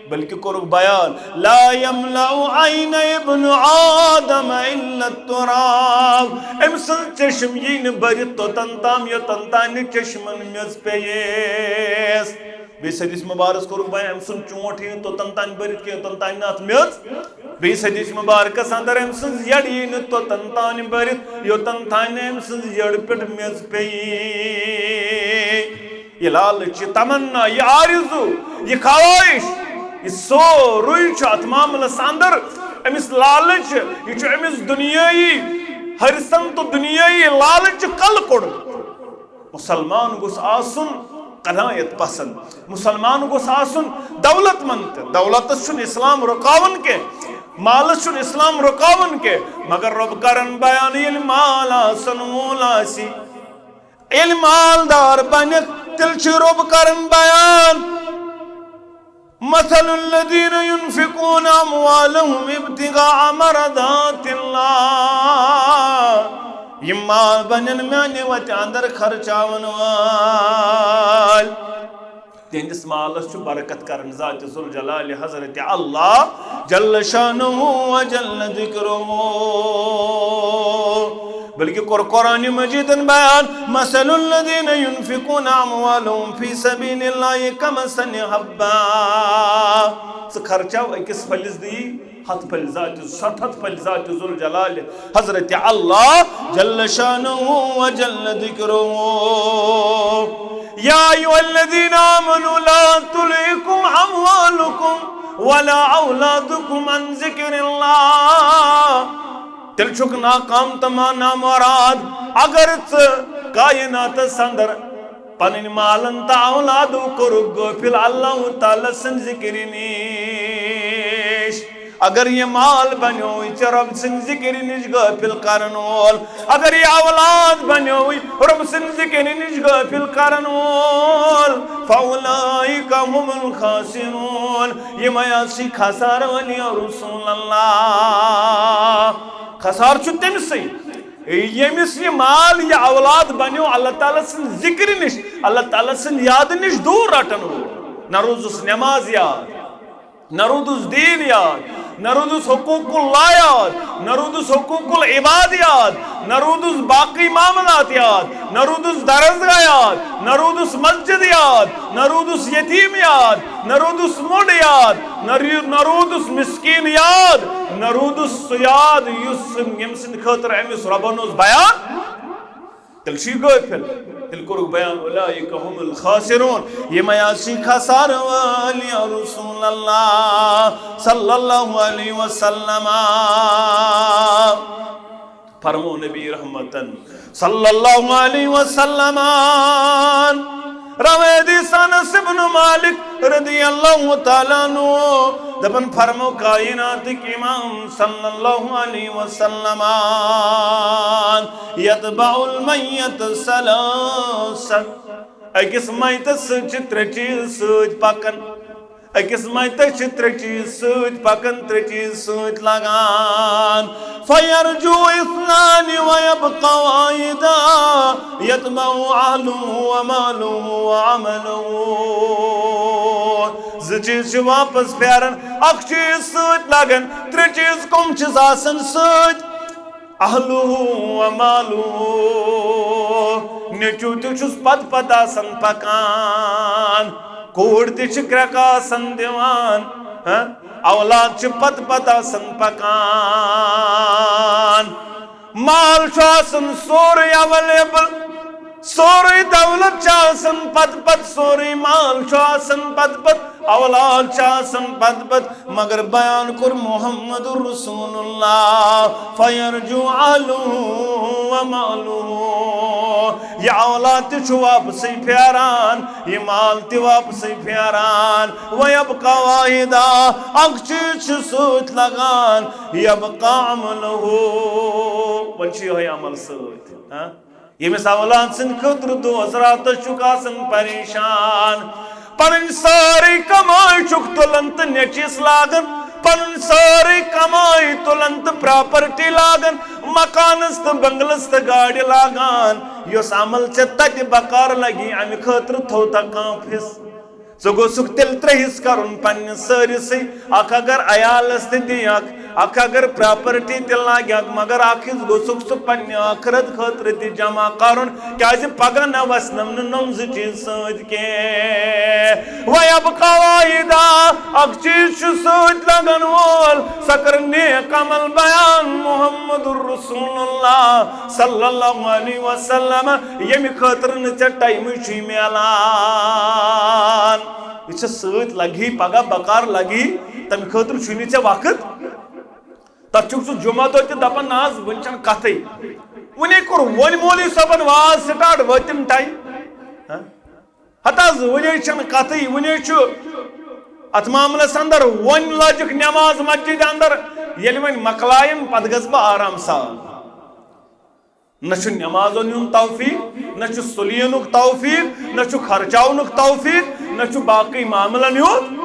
بلکہ کوٚرُکھ بیان، لا یملأ عین ابن آدم الا التراب۔ أمۍ سٕنٛز چشم یی نہٕ بٔرِتھ توٚتن تام، یوٚتن تام نہٕ چشمن میٚژ پیٚیس۔ بیٚیِس حدیث مبارکس کوٚرُکھ بیان، أمۍ سُنٛد چونٛٹھ یی نہٕ توٚتن تام بٔرِتھ کینٛہہ، یوٚتن تام نہٕ اتھ میٚژ۔ بیٚیِس حدیث مبارکس اندر، أمۍ سٕنٛز یٔڈ یی نہٕ توٚتن تام بٔرِتھ، یوٚتن تام نہٕ أمۍ سٕنٛز یٔڈ پٮ۪ٹھ میٚژ پیٚیہِ۔ یہِ لالچ، یہِ تمنا، یہِ آرزو، یہِ خواہش، یہِ سورُے چھُ اتھ معاملس اندر أمِس لالچ، یہِ چھُ أمِس دُنیٲیی حرصن تہٕ دُنیٲیی لالچ کلہٕ کوٚڑمُت۔ مسلمان گوٚژھ آسُن قناعت پسند، مسلمان گوٚژھ آسُن دولت مند تہِ۔ دولتس چھُنہٕ اسلام رُکاوان کینٛہہ، مالس چھُنہٕ اسلام رُکاوان کینٛہہ، مگر رۄب کرن بیان، ییٚلہِ مال آسن وول آسہِ، ییٚلہِ مالدار بنکھ، تیٚلہِ چھُ رۄب کران بیان، مثل الذين ينفقون أموالهم ابتغاء مرضات الله، یِم مال بنن میانہِ وتہِ اندر خرچاون وٲلۍ۔ تِہنٛدِس مالس چھُ برکت کران ذات ذوالجلال حضرت اللہ جل شانہ و جل ذکرہ۔ بلکہ کوٚر قرآن مجیدن بیان، مثل الذين ينفقون أموالهم في سبيل الله كمثل حبة۔ ژٕ خرچاو أکِس پھلِس دی ہتھ پھلۍ ذات، ستھ ہتھ پھلۍ ذات ذوالجلال حضرت اللہ جل شانہ و جل ذکرہ۔ يا أيها الذين آمنوا لا تلهكم أموالكم ولا أولادكم عن ذكر الله۔ تیٚلہِ چھُکھ ناکام تہٕ ما نامراد اگر ژٕ کائناتس اندر پنٕنۍ مالن تہٕ اولادو کوٚرُکھ غٲفل اللہ تعالیٰ سٕنٛدِ ذکرِ نِش۔ اگر یہِ مال بنیووُے ژےٚ رۄب سٕنٛدِ ذکرِ نِش غٲفل کرن وول، اگر یہِ اولاد بنیووُے رۄب سٕنٛدِ ذکرِ نِش غٲفل کرن وول، فأولئك هم الخاسرون، یِمے ہسا چھِ خسارٕ وٲلۍ یا رسول اللہ۔ خسارٕ چھُ تٔمۍ سٕے، ییٚمِس یہِ مال، یہِ اولاد بنیو اللہ تعالیٰ سٕنٛدِ ذکرِ نِش، اللہ تعالیٰ سٕنٛدِ یادٕ نِش دوٗر رٹن وول۔ نہ روٗزُس نٮ۪ماز یاد، نہ روٗدُس دیٖن یاد، نہ روٗدُس حقوق اللہ یاد، نہ روٗدُس حقوق العباد یاد، نہ روٗدُس باقٕے معاملات یاد، نہ روٗدُس درسگاہ یاد، نہ روٗدُس مسجد یاد، نہ روٗدُس یتیٖم یاد، نہ روٗدُس موٚنڈ یاد، نہ ری-، نہ روٗدُس مسکیٖن یاد، نہ روٗدُس سُہ یاد یُس، ییٚمہِ سٕنٛدِ خٲطرٕ أمِس رۄبن اوس بیان۔ تیٚلہِ چھُ یہِ غٲفِل۔ تیٚلہِ کوٚرُکھ بیان، اولئک هم الخاسرون، یِمے ہسا چھِ خسارٕ وٲلۍ یا رسول اللہ صلی اللہ علیہ وسلم۔ فرمو نبی رحمتن صلی اللہ علیہ وسلم۔ روایت انس ابن مالک رضی اللہ تعالیٰ عنہ دپان، فرمو کائناتٕکۍ امام صلی اللہ علیہ وسلم، یتبع المیت ثلاث۔ أکِس میتس سۭتۍ چھِ ترٛےٚ چیٖز سۭتۍ پکان۔ أکِس میتس چھِ ترٛےٚ چیٖز سۭتۍ پکان، ترٛےٚ چیٖز سۭتۍ لگان۔ فیرجع اثنان ویبقی واحدا، یتبعہ اہلہ ومالہ وعملہ۔ زٕ چیٖز چھِ واپس پھیران، اکھ چیٖز سۭتۍ لگان، ترٛےٚ چیٖز کم چھِس آسان سۭتۍ؟ اہلہ و مالہ، نیٚچو تہِ چھُس پتہٕ پتہٕ آسان پکان، کوٗر تہِ چھِ کرٛٮ۪کہٕ آسان دِوان، ہہ؟ اولاد چھِ پتہٕ پتہٕ آسان پکان، مال چھُ آسان سورُے ایویلیبل، سورُے دولت چھُ آسان پتہٕ پتہٕ، سورُے مال چھُ آسان پتہٕ پتہٕ، اولاد چھُ آسان پتہٕ پتہٕ، مگر بیان کوٚر محمد رسول اللہ، فیرجع اہلہ و مالہ۔ یہِ اولاد تہِ چھُ واپسٕے پھیران، یہِ مال تہِ واپسٕے پھیران۔ ویبقی واحدا، اکھ چیٖز چھُ سۭتۍ لگان، یبقی عملہ، وۄنۍ چھُ یِہوٚے عمل سۭتۍ، ہاں؟ ییٚمِس اولاد سٕنٛدِ خٲطرٕ دۄہس راتس چھُکھ آسان پریشان، پنٕنۍ سٲرٕے کمٲے چھُکھ تُلان تہٕ نیٚچوِس لاگان، پنٕنۍ سٲرٕے کمٲے تُلان تہٕ پراپرٹی لاگان، مکانس تہٕ بنگلس تہٕ گاڑِ لاگان۔ یۄس عمل ژےٚ تتہِ بکار لگی، امہِ خٲطرٕ تھوٚو تہ کانٛہہ حصہٕ۔ ژٕ گوٚژھُکھ تیٚلہِ ترٛےٚ حصہٕ کرُن پننِس سٲرسٕے، اکھ اگر عیالس تہِ دِنۍ، اکھ، اکھ اگر پراپرٹی تہِ لاگہِ، اکھ، مگر اکھ حصہٕ گوٚژھُکھ ژٕ پننہِ ٲخرت خٲطرٕ تہِ جمع کرُن، کیازِ پگاہ نہ وسنم نہٕ نۄم زٕ چیٖز سۭتۍ کینٛہہ۔ ویبقی واحدا، اکھ چیٖز چھُ سۭتۍ لگن وول، سۄ کٔر نیک عمل بیان محمد رسول اللہ صلی اللہ علیہ وسلم، ییٚمہِ خٲطرٕ نہٕ ژےٚ ٹایمٕے چھُے میلان۔ یہِ چھِ سۭتۍ لگی، پگاہ بکار لگی، تمہِ خٲطرٕ چھُے نہٕ ژےٚ وقت۔ تتھ چھُکھ ژٕ جمعہ دۄہ تہِ دپان، نہ حظ، وُنہِ چھنہٕ کتھٕے۔ وُنے کوٚر، وۄنۍ مولوی صٲبن واز سٹارٹ، وٲتِم ٹایم۔ ہہ؟ ہتہٕ حظ، وُنے چھنہٕ کتھٕے، وُنے چھُ اتھ معاملس اندر، وۄنۍ لٲجِکھ نماز مسجد اندر، ییٚلہِ وۄنۍ مۄکلایم، پتہٕ گژھٕ بہٕ آرام سان۔ نہ چھُ نمازن ہُنٛد توفیق، نہ چھُ سُلینُک توفیق، نہ چھُ خرچاونُک توفیق، نہ چھُ باقٕے معاملن ہُنٛد۔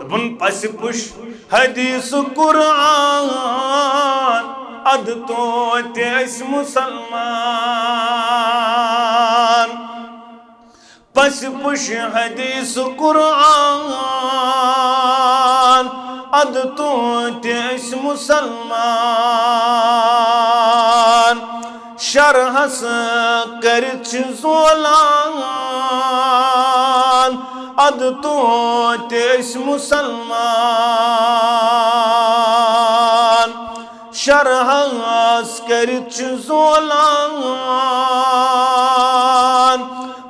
دوٚپُن، پسہِ پُش حدیث قرآن، ادٕ توتہِ أسۍ مسلمان۔ پسہِ پُش حدیث قرآن، ادٕ توتہِ أسۍ مسلمان۔ شرحس کٔرِتھ چھِ زولان، ادٕ توتہِ أسۍ مسلمان۔ شرحس کٔرِتھ چھِ زولان،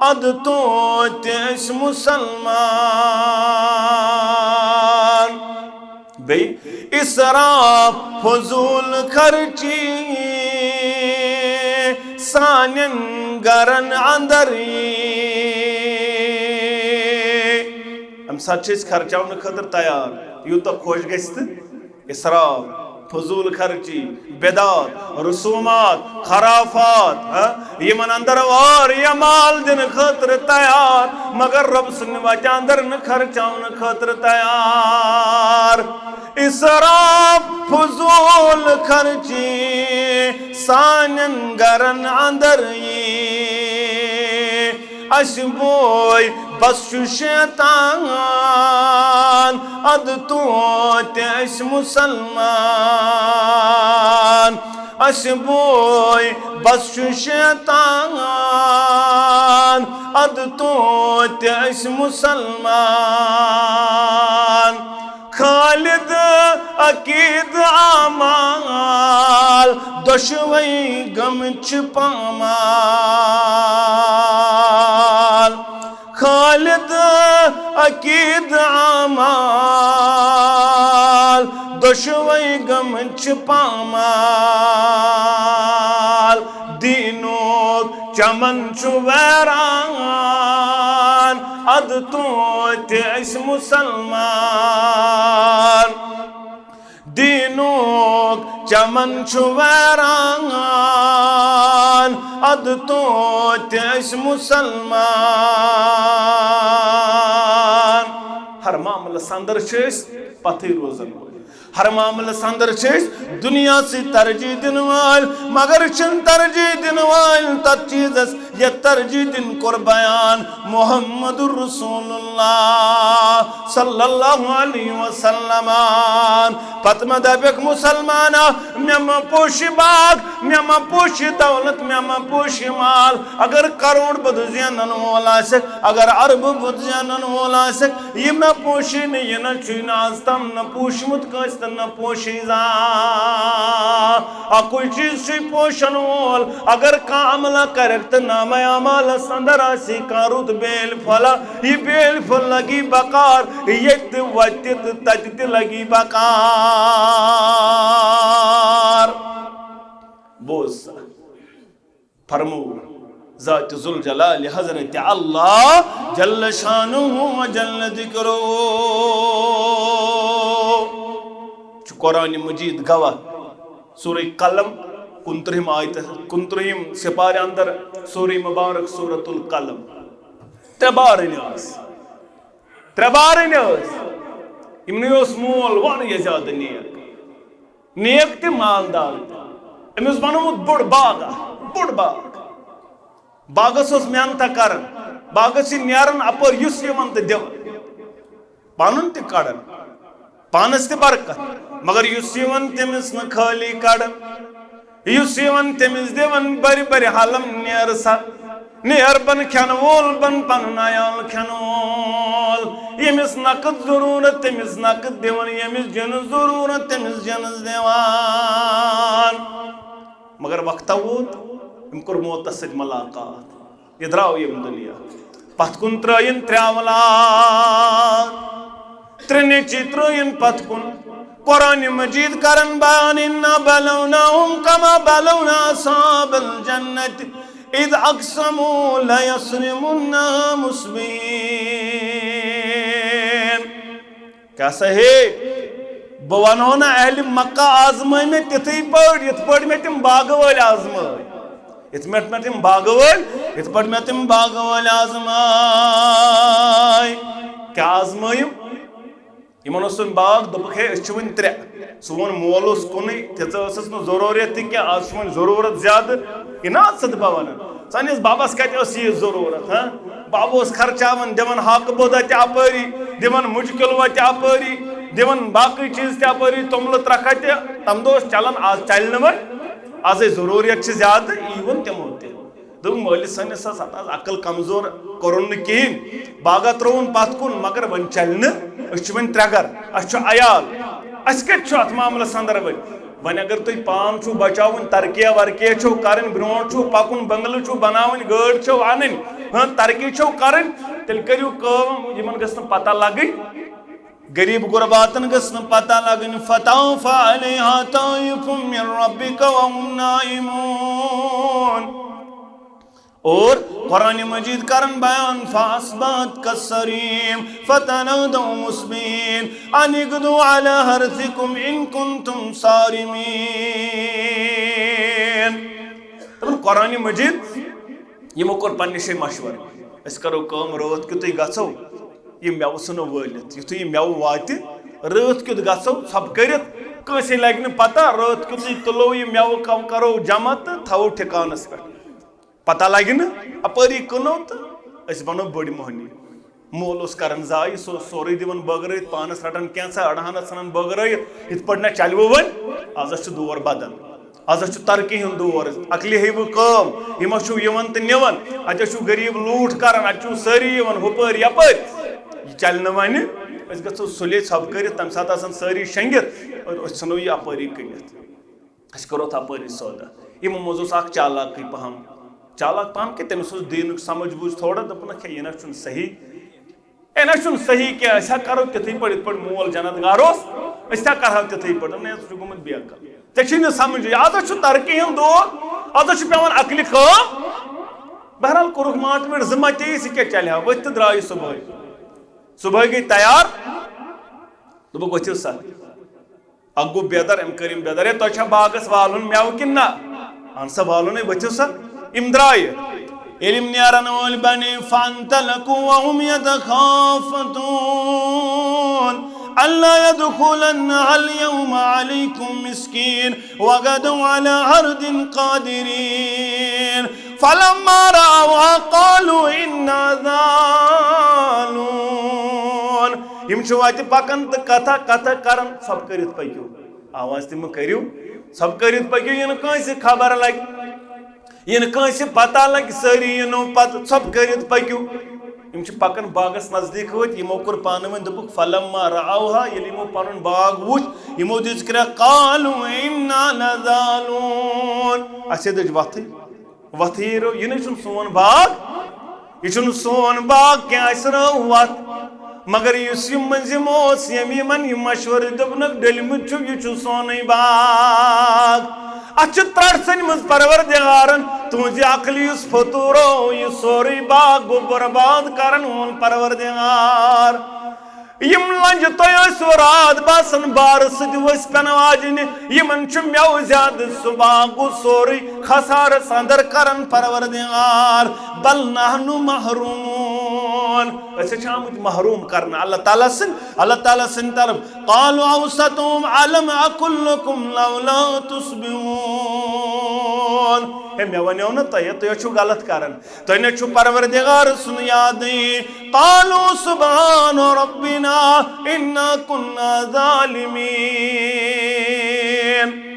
ادٕ توتہِ أسۍ مسلمان۔ بیٚیہِ اسراف، فضول خرچی سانٮ۪ن گرن اندر یی۔ امہِ ساتہٕ چھِ أسۍ خرچاونہٕ خٲطرٕ تیار، یوٗتاہ خۄش گژھِ تہٕ۔ اسراف، فضول خرچی، بدعات، رسومات، خرافات، ہاں، یِمن اندر واریاہ مال دِنہٕ خٲطرٕ تیار، مگر رۄب سٕنٛدِ وتہِ اندر نہٕ خرچاونہٕ خٲطرٕ تیار۔ اسراف، فضول خرچی سانٮ۪ن گرن اندر یی۔ اسہِ بوے بس چھُ شیطان، ادٕ توتہِ أسۍ مسلمان۔ اسہِ بوے بس چھُ شیطان، ادٕ توتہِ أسۍ مسلمان۔ خالد عقید اعمال دۄشوے گٔمٕتۍ چھِ پامال۔ خالد عقید اعمال دۄشوے گٔمٕتۍ چھِ پامال۔ دینُک چمن چھُ ویران، ادٕ توتہِ أسۍ مسلمان۔ دینُک چمن چھُ ویران، ادٕ توتہِ أسۍ مسلمان۔ ہر معاملس اندر چھِ أسۍ پتھٕے روزن وٲلۍ۔ ہر معاملس اندر چھِ أسۍ دنیا سۭتۍ ترجیح دِنہٕ وٲلۍ، مگر چھِنہٕ ترجیح دِنہٕ وٲلۍ تتھ چیٖزس یتھ ترجیح دِنۍ کوٚر بیان محمد رسول اللہ صلی اللہ علیہ وسلم۔ پتہٕ ما دپکھ مسلمانا، مےٚ ما پوشہِ باغ، مےٚ ما پوشہِ دولت، مےٚ ما پوشہِ مال۔ اگر کروڑ بُدھ زینن وول آسکھ، اگر اربہٕ بُدھ زینن وول آسکھ، یہِ ما پوشہِ نہٕ، یہِ نہ چھُے نہٕ آز تام نہ پوشمُت کٲنٛسہِ تہٕ نہ پوشہِ زانٛہہ۔ اکُے چیٖز چھُے پوشن وول، اگر کانٛہہ عملہ کرکھ تہٕ نامہ اعمالس اندر آسی کانٛہہ رُت بیلۍ پھۄلہ، یہِ بیلۍ پھوٚل لگی بکار، ییٚتہِ تہِ وتہِ تہٕ تتہِ تہِ لگی بکار۔ بوز سا، فرمو ذات ذوالجلال حضرت اللہ جل شانہ و جل ذکرہ۔ چھُ قرآن مجید گواہ، سورہ قلم، کُنترٛہِم آیت، کُنترٛہِم سپارِ اندر، سورہ مبارک سورۃ القلم۔ ترٛےٚ بار أنۍ ٲس۔ ترٛےٚ بار أنۍ ٲس۔ یِمنٕے اوس مول واریاہ زیادٕ نیک۔ نیک تہِ مالدار تہِ۔ أمِس بنومُت بوٚڑ باغ اکھ، بوٚڑ باغ۔ باغس اوس محنتہ کران۔ باغس چھِ نیران اپٲرۍ یُس یِوان تہٕ دِوان۔ پنُن تہِ کڑان، پانس تہِ برکت، مگر یُس یِوان تٔمِس نہٕ خٲلی کڑان، یُس یِوان تٔمِس دِوان بٔرِ بٔرِ حلم نیر سا، نیر بن کھٮ۪ن وول بن پنُن عیال کھٮ۪ن وول، ییٚمِس نقد ضروٗرت تٔمِس نقد دِوان، ییٚمِس جنس ضروٗرت تٔمِس جنس دِوان۔ مگر وقتہ ووت، أمۍ کوٚر موتس سۭتۍ ملاقات۔ یہِ درٛاو ییٚمہِ دُنیا۔ پتھ کُن ترٛٲیِن ترٛےٚ اولاد۔ ترٛےٚ نیٚچِوۍ ترٛٲیِن پتھ کُن۔ قرآن مجید کرن بیان، "انا بلوناہم کما بلونا اصحاب الجنت اذ اقسموا لیصرمنها مصبحین۔" کیٛاہ سا ہے، بہٕ ونہو نہ اہلِ مکہ آزمٲے مےٚ تِتھٕے پٲٹھۍ، یِتھ پٲٹھۍ مےٚ تِم باغہٕ وٲلۍ آزمٲے۔ یِتھ پٲٹھۍ مےٚ تِم باغہٕ وٲلۍ، یِتھ پٲٹھۍ مےٚ تِم باغہٕ وٲلۍ آزمٲے۔ کیٛاہ آزمٲیِم؟ یِمن اوس سُہ باغ، دوٚپُکھ، "ہے، أسۍ چھِ وُنہِ ترٛےٚ۔ سون مول اوس کُنُے، تیٖژاہ ٲسٕس نہٕ ضروٗرت تہِ کینٛہہ، آز چھِ وۄنۍ ضروٗرت زیادٕ۔" یہِ نا ژٕ تہٕ بہٕ وَنان، سٲنِس بَبَس کَتہِ ٲس یہِ ضروٗرت، ہاں؟ بَب اوس خرچاوان، دِوان ہاکہٕ بودا تہِ اَپٲری، دِوان مُجہِ کِلوٗوا تہِ اَپٲری، دِوان باقٕے چیٖز تہِ اَپٲری، توٚملہٕ ترٛکھا تہِ۔ تَمہِ دۄہ اوس چَلان، آز چَلہِ نہٕ وۄنۍ۔ آزے ضروٗرت چھِ زیادٕ، یی ووٚن تِمو تہِ۔ دوٚپُن، "مٲلِس سٲنِس ٲس اَتھ آز عقل کمزور، کوٚرُن نہٕ کِہیٖنۍ، باغا ترٛووُن پَتھ کُن، مگر وۄنۍ چَلہِ نہٕ، أسۍ چھِ وۄنۍ ترٛےٚ گَر، اَسہِ چھُ عیال، اَسہِ کَتہِ چھُ اَتھ معاملَس اَندَر وۄنۍ؟ وۄنۍ اگر تُہۍ پان چھُو بَچاوٕنۍ، ترقیہ ورقیہ چھُو کَرٕنۍ، برونٛٹھ چھُو پَکُن، بنٛگلہٕ چھُو بَناوٕنۍ، گٲڑۍ چھَو اَنٕنۍ، ہاں، ترقی چھَو کَرٕنۍ، تیٚلہِ کٔرِو کٲم، یِمَن گٔژھ نہٕ پَتہ لَگٕنۍ۔" غریب غرباتن گٔژھ نہٕ پتہ لگٕنۍ۔ فطاف علیہا طائف من ربک وهم نائمون۔ اور قرآن مجید کرن بیان، فاصبحت کالصریم فتنادوا مصبحین ان اغدوا علی حرثکم ان کنتم صارمین۔ دپان قرآن مجید، یِمو کوٚر پننہِ جایہِ مشورٕ، أسۍ کرو کٲم، رٲتھ کیُتھُے گژھو، یہِ مٮ۪وٕ ژھٕنو وٲلِتھ۔ یُتھُے یہِ مٮ۪وٕ واتہِ، رٲتھ کیُتھ گژھو ژھۄپہٕ کٔرِتھ، کٲنٛسے لگہِ نہٕ پتہ، رٲتھ کیُتھُے تُلو یہِ مٮ۪وٕ، کم کرو جمع تہٕ تھاوو ٹھکانس پٮ۪ٹھ۔ پتہ لگہِ نہٕ، اپٲری کٕنو تہٕ أسۍ بنو بٔڑۍ مۄہنی۔ مول اوس کران ضایع، سُہ اوس سورُے دِوان بٲگرٲوِتھ، پانس رٹان کینٛژھا، اڑہانس ژھٕنان بٲگرٲوِتھ۔ یِتھ پٲٹھۍ نہ چلوٕ وۄنۍ، آز چھُ دور بدل۔ آز چھُ ترقی ہُنٛد دور، عقلہِ ہیٚیہِ وۄنۍ کٲم، یِم چھِو یِوان تہٕ نِوان، اَتہِ چھُ غریٖب لوٗٹھ کران، اَتہِ چھُ سٲری یِوان ہُپٲرۍ یَپٲرۍ، یہِ چَلہِ نہٕ وۄنۍ۔ أسۍ گژھو سُلے ژھۄپہٕ کٔرِتھ، تَمہِ ساتہٕ آسَن سٲری شۄنٛگِتھ، أسۍ ژھٕنو یہِ اَپٲری کٕنِتھ، أسۍ کَرو اَتھ اَپٲری سودا۔ یِمو منٛز اوس اَکھ چالاکٕے پَہَم، چالاک پَہَم کہِ تٔمِس اوس دیٖنُک سمجھ بوٗجھ تھوڑا، دوٚپُن، "نہ کھے، یہِ نہ چھُنہٕ صحیح۔" ہے، نہ چھُنہٕ صحیح کینٛہہ، أسۍ ہا کرو تِتھٕے پٲٹھۍ، یِتھ پٲٹھۍ مول جنت گار اوس، أسۍ تہِ ہا کرہو تِتھٕے پٲٹھۍ۔ دوٚپُن، ہے، ژٕ چھُکھ گوٚمُت بے عقل، ژےٚ چھُے نہٕ سمجھ، از ہا چھُ ترقی ہُنٛد دور، از ہا چھُ پٮ۪وان عقلہِ کٲم۔ بہرحال کوٚرُکھ ماٹویٹ، زٕ متے، یہِ کیٛاہ چلہِ ہا، ؤتھۍ تہٕ درٛاے یہِ صُبحٲے۔ صُبحٲے گٔے تیار، دوٚپُکھ، "ؤتھِو سا۔" اکھ گوٚو بیدار، أمۍ کٔر یِم بیدار، "ہے، تۄہہِ چھا باغس والُن مٮ۪وٕ کِنہٕ نہ؟ اہن سا، والُن ہے، ؤتھِو سا۔" یِم درٛایہِ۔ ییٚلہِ یِم نیرن وٲلۍ بنے، فانطلقوا وهم يتخافتون، ألا يدخلنها اليوم عليكم مسكين وغدوا على حرد قادرين۔ فلما رأوها قالوا إنا ضالون۔ یِم چھِ وتہِ پکان تہٕ کتھا کتھا کران، ژھۄپہٕ کٔرِتھ پٔکِو۔ آواز تہِ مہٕ کٔرِو، ژھۄپہٕ کٔرِتھ پٔکِو، یِنہٕ کٲنٛسہِ خبر لگہِ، یِنہٕ کٲنٛسہِ پتہ لگہِ، سٲری یِنو پتہٕ، ژھۄپہٕ کٔرِتھ پٔکِو۔ یِم چھِ پکان باغس نزدیٖک وٲتۍ، یِمو کوٚر پانہٕ ؤنۍ، دوٚپُکھ، فلما رأوها، ییٚلہِ یِمو پنُن باغ وُچھ، یِمو دِژ کرٛٮ۪کھ، قالوا إنا لضالون۔ اسہِ دٔج وتھٕے۔ وتھٕے رو، یہِ نَے چھُنہٕ سون باغ، یہِ چھُنہٕ سون باغ کینٛہہ، اَسہِ رٲو وَتھ۔ مگر یُس یہِ مٔنٛزِم اوس، ییٚمۍ یِمَن یہِ مَشوَرٕ دیُتنَکھ، ڈٔلۍمٕتۍ چھِو، یہِ چھُ سونُے باغ۔ اَتھ چھِ ترٛٹھ ژھٕنۍمٕژ پروردگارَن، تُہٕنٛزِ عقلہِ یُس فطوٗر اوو، یہِ سورُے باغ گوٚو برباد کرَن وول پروردگار۔ یِم لنجہِ تۄہہِ ٲسوٕ راتھ باسان بارٕ سۭتۍ ؤسۍ پٮ۪نہٕ واجنہِ، یِمن چھُ مٮ۪وٕ زیادٕ، سُہ باغ گوٚو سورُے خسارس اندر کران پروردگار۔ بل نحن محرومون، أسۍ چھِ آمٕتۍ محروم کرنہٕ اللہ تعالیٰ سٕنٛدِ، اللہ تعالیٰ سٕنٛدِ طرف۔ قالوا أوسطهم ألم أقل لكم لولا تصبحون۔ ہے، مےٚ وَنیو نہٕ تۄہہِ، تُہۍ چھِو غلط کران۔ تۄہہِ نہ چھُ پروردگار سُنٛد یادٕے۔ قالوا سبحان ربنا انا كنا ظالمين۔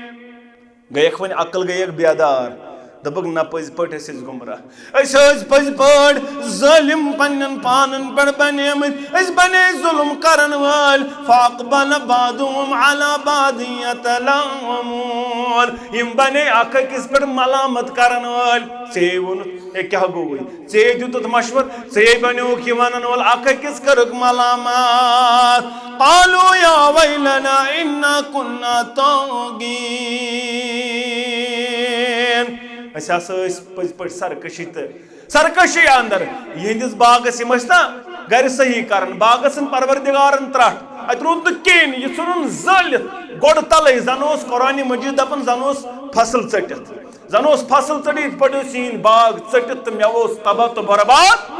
گٔیَکھ وۄنۍ عقل، گٔیَکھ بیدار۔ دوٚپُکھ، نہ، پٔزۍ پٲٹھۍ ٲسۍ أسۍ گمراہ۔ أسۍ ٲسۍ پٔزۍ پٲٹھۍ ظٲلِم پنٛنٮ۪ن پانَن پٮ۪ٹھ بنیمٕتۍ۔ أسۍ بنے ظُلُم کرن وٲلۍ۔ فاقبل بعضهم على بعض يتلاومون۔ یِم بنے اکھ أکِس پٮ۪ٹھ ملامت کرن وٲلۍ۔ ژےٚ ووٚنُتھ، ہے، کیٛاہ گوٚوُے؟ ژےٚ دیُتُتھ مشورٕ، ژےٚ بنیوکھ یہِ ونن وول، اکھ أکِس کٔرٕکھ ملامت۔ قالوا يا ويلنا إنا كنا طاغين۔ أسۍ ہسا ٲسۍ پٔزۍ پٲٹھۍ سرکشی تہٕ سرکشی اندر۔ یِہنٛدِس باغس یِم ٲسۍ نا گرِ صحیح کران، باغس ژھٕن پروردگارن ترٹھ، اتہِ روٗد نہٕ کِہیٖنۍ، یہِ ژھُنُن زٲلِتھ گۄڈٕ تلے، زن اوس قرآن مجید دپان، زن اوس فصل ژٔٹِتھ۔ زن اوس فصل ژٔٹِتھ، یِتھ پٲٹھۍ اوس یِہِنٛدۍ باغ ژٔٹِتھ تہٕ مےٚ اوس تباہ تہٕ برباد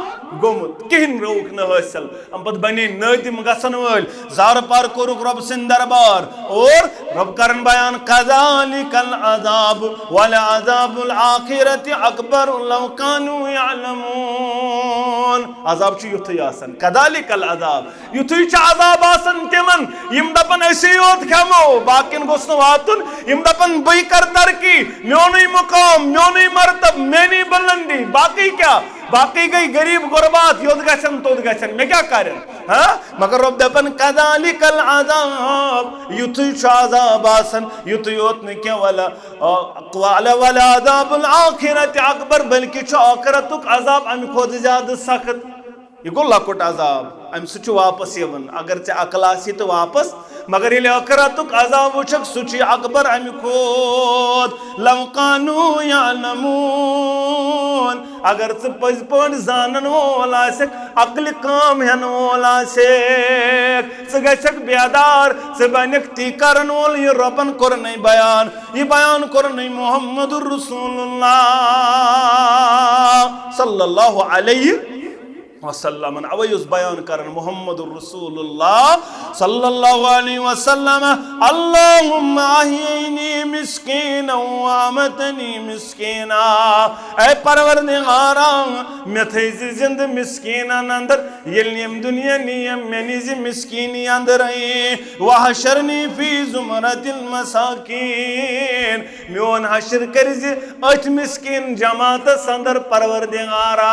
گوٚمُت، کِہیٖنۍ رٲوُکھ نہٕ حٲصِل۔ اَمہِ پتہٕ بنے نٲدِم گژھن وٲلۍ، زارٕ پار کوٚرُکھ رۄب سٕنٛدِ دربار اور رۄب کرن بیان، "کذالک العذاب ولعذاب الآخرۃ اکبر لو کانوا یعلمون۔" عذاب چھُ یُتھُے آسان، کذالک العذاب۔ یُتھُے چھُ عذاب آسان تِمن، یِم دپن أسی یوت کھٮ۪مو، باقین گوٚژھ نہٕ واتُن۔ یِم دپن بٕے کرٕ ترقی، میونُے مقام، میونُے مرتب، میٲنی بلندی، باقی کیٛاہ؟ باقی گٔے غریب غربات، یوٚت گژھن توٚت گژھن، مےٚ کیٛاہ کرن؟ ہاں؟ مگر رۄب دپن کذالک العذاب، یُتھُے چھُ عذاب آسان، یُتھُے یوت نہٕ کینٛہہ، ولا، آ، ولا، ولعذاب الآخرۃ اکبر، بلکہِ چھُ ٲخرتُک عذاب امہِ کھۄتہٕ زیادٕ سخت۔ یہِ گوٚو لۄکُٹ عذاب، اَمہِ سۭتۍ چھُ واپس یِوان۔ اگر ژےٚ عقل آسی تہٕ واپس، مگر ییٚلہِ ٲخرتُک عذاب وٕچھکھ، سُہ چھُے اکبر اَمہِ کھۄتہٕ۔ لو کانوا یعلمون، اگر ژٕ پٔزۍ پٲٹھۍ زانن وول آسکھ، عقلہِ کٲم ہٮ۪ن وول آسکھ، ژٕ گژھکھ بیدار، ژٕ بنکھ تی کرن وول۔ یہِ رۄبن کوٚرنَے بیان، یہِ بیان کوٚرنَے محمد رسول اللہ صلی اللہ علیہ وسلم۔ اوے یُس بیان کرن محمد رسول اللہ صلی اللہ علیہ وسلم، اللہم احیینی مسکینا و امتنی مسکینا۔ اے پروردگارا، مےٚ تھٲیزِ زندٕ مسکینن اندر، ییٚلہِ یِم دُنیا نِیم، مےٚ نیٖزِ مسکینی اندر۔ وحشرنی فی زمرۃ المساکین، میون حشر کٔرۍ زِ أتھۍ مسکین جماعتس اندر پروردگارا۔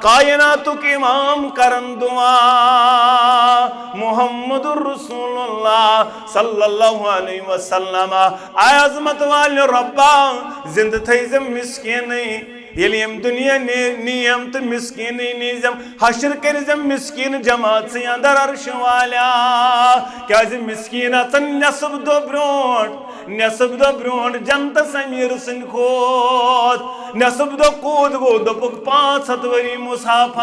کائناتُک امام کرن دعا، محمد رسول اللہ صلی اللہ علیہ وسلم۔ اے عظمت والہِ رۄبا، زندٕ تھٲیزٮ۪م مسکینٕے۔ ییٚلہِ یِم دُنیا نِ-، نِیم تہٕ مسکیٖنٕے نیٖزٮ۪م، حشر کٔرۍزٮ۪م مسکیٖن جماعتسٕے اندر عرشہِ والیا۔ کیازِ مسکیٖن اژن نٮ۪صٕف دۄہ برونٛٹھ، نٮ۪صٕف دۄہ برونٛٹھ جنتس امیر سٕنٛدِ کھۄتہٕ۔ نٮ۪صٕف دۄہ کوٗت گوٚو؟ دوٚپُکھ پانٛژھ ہتھ ؤری مسافت۔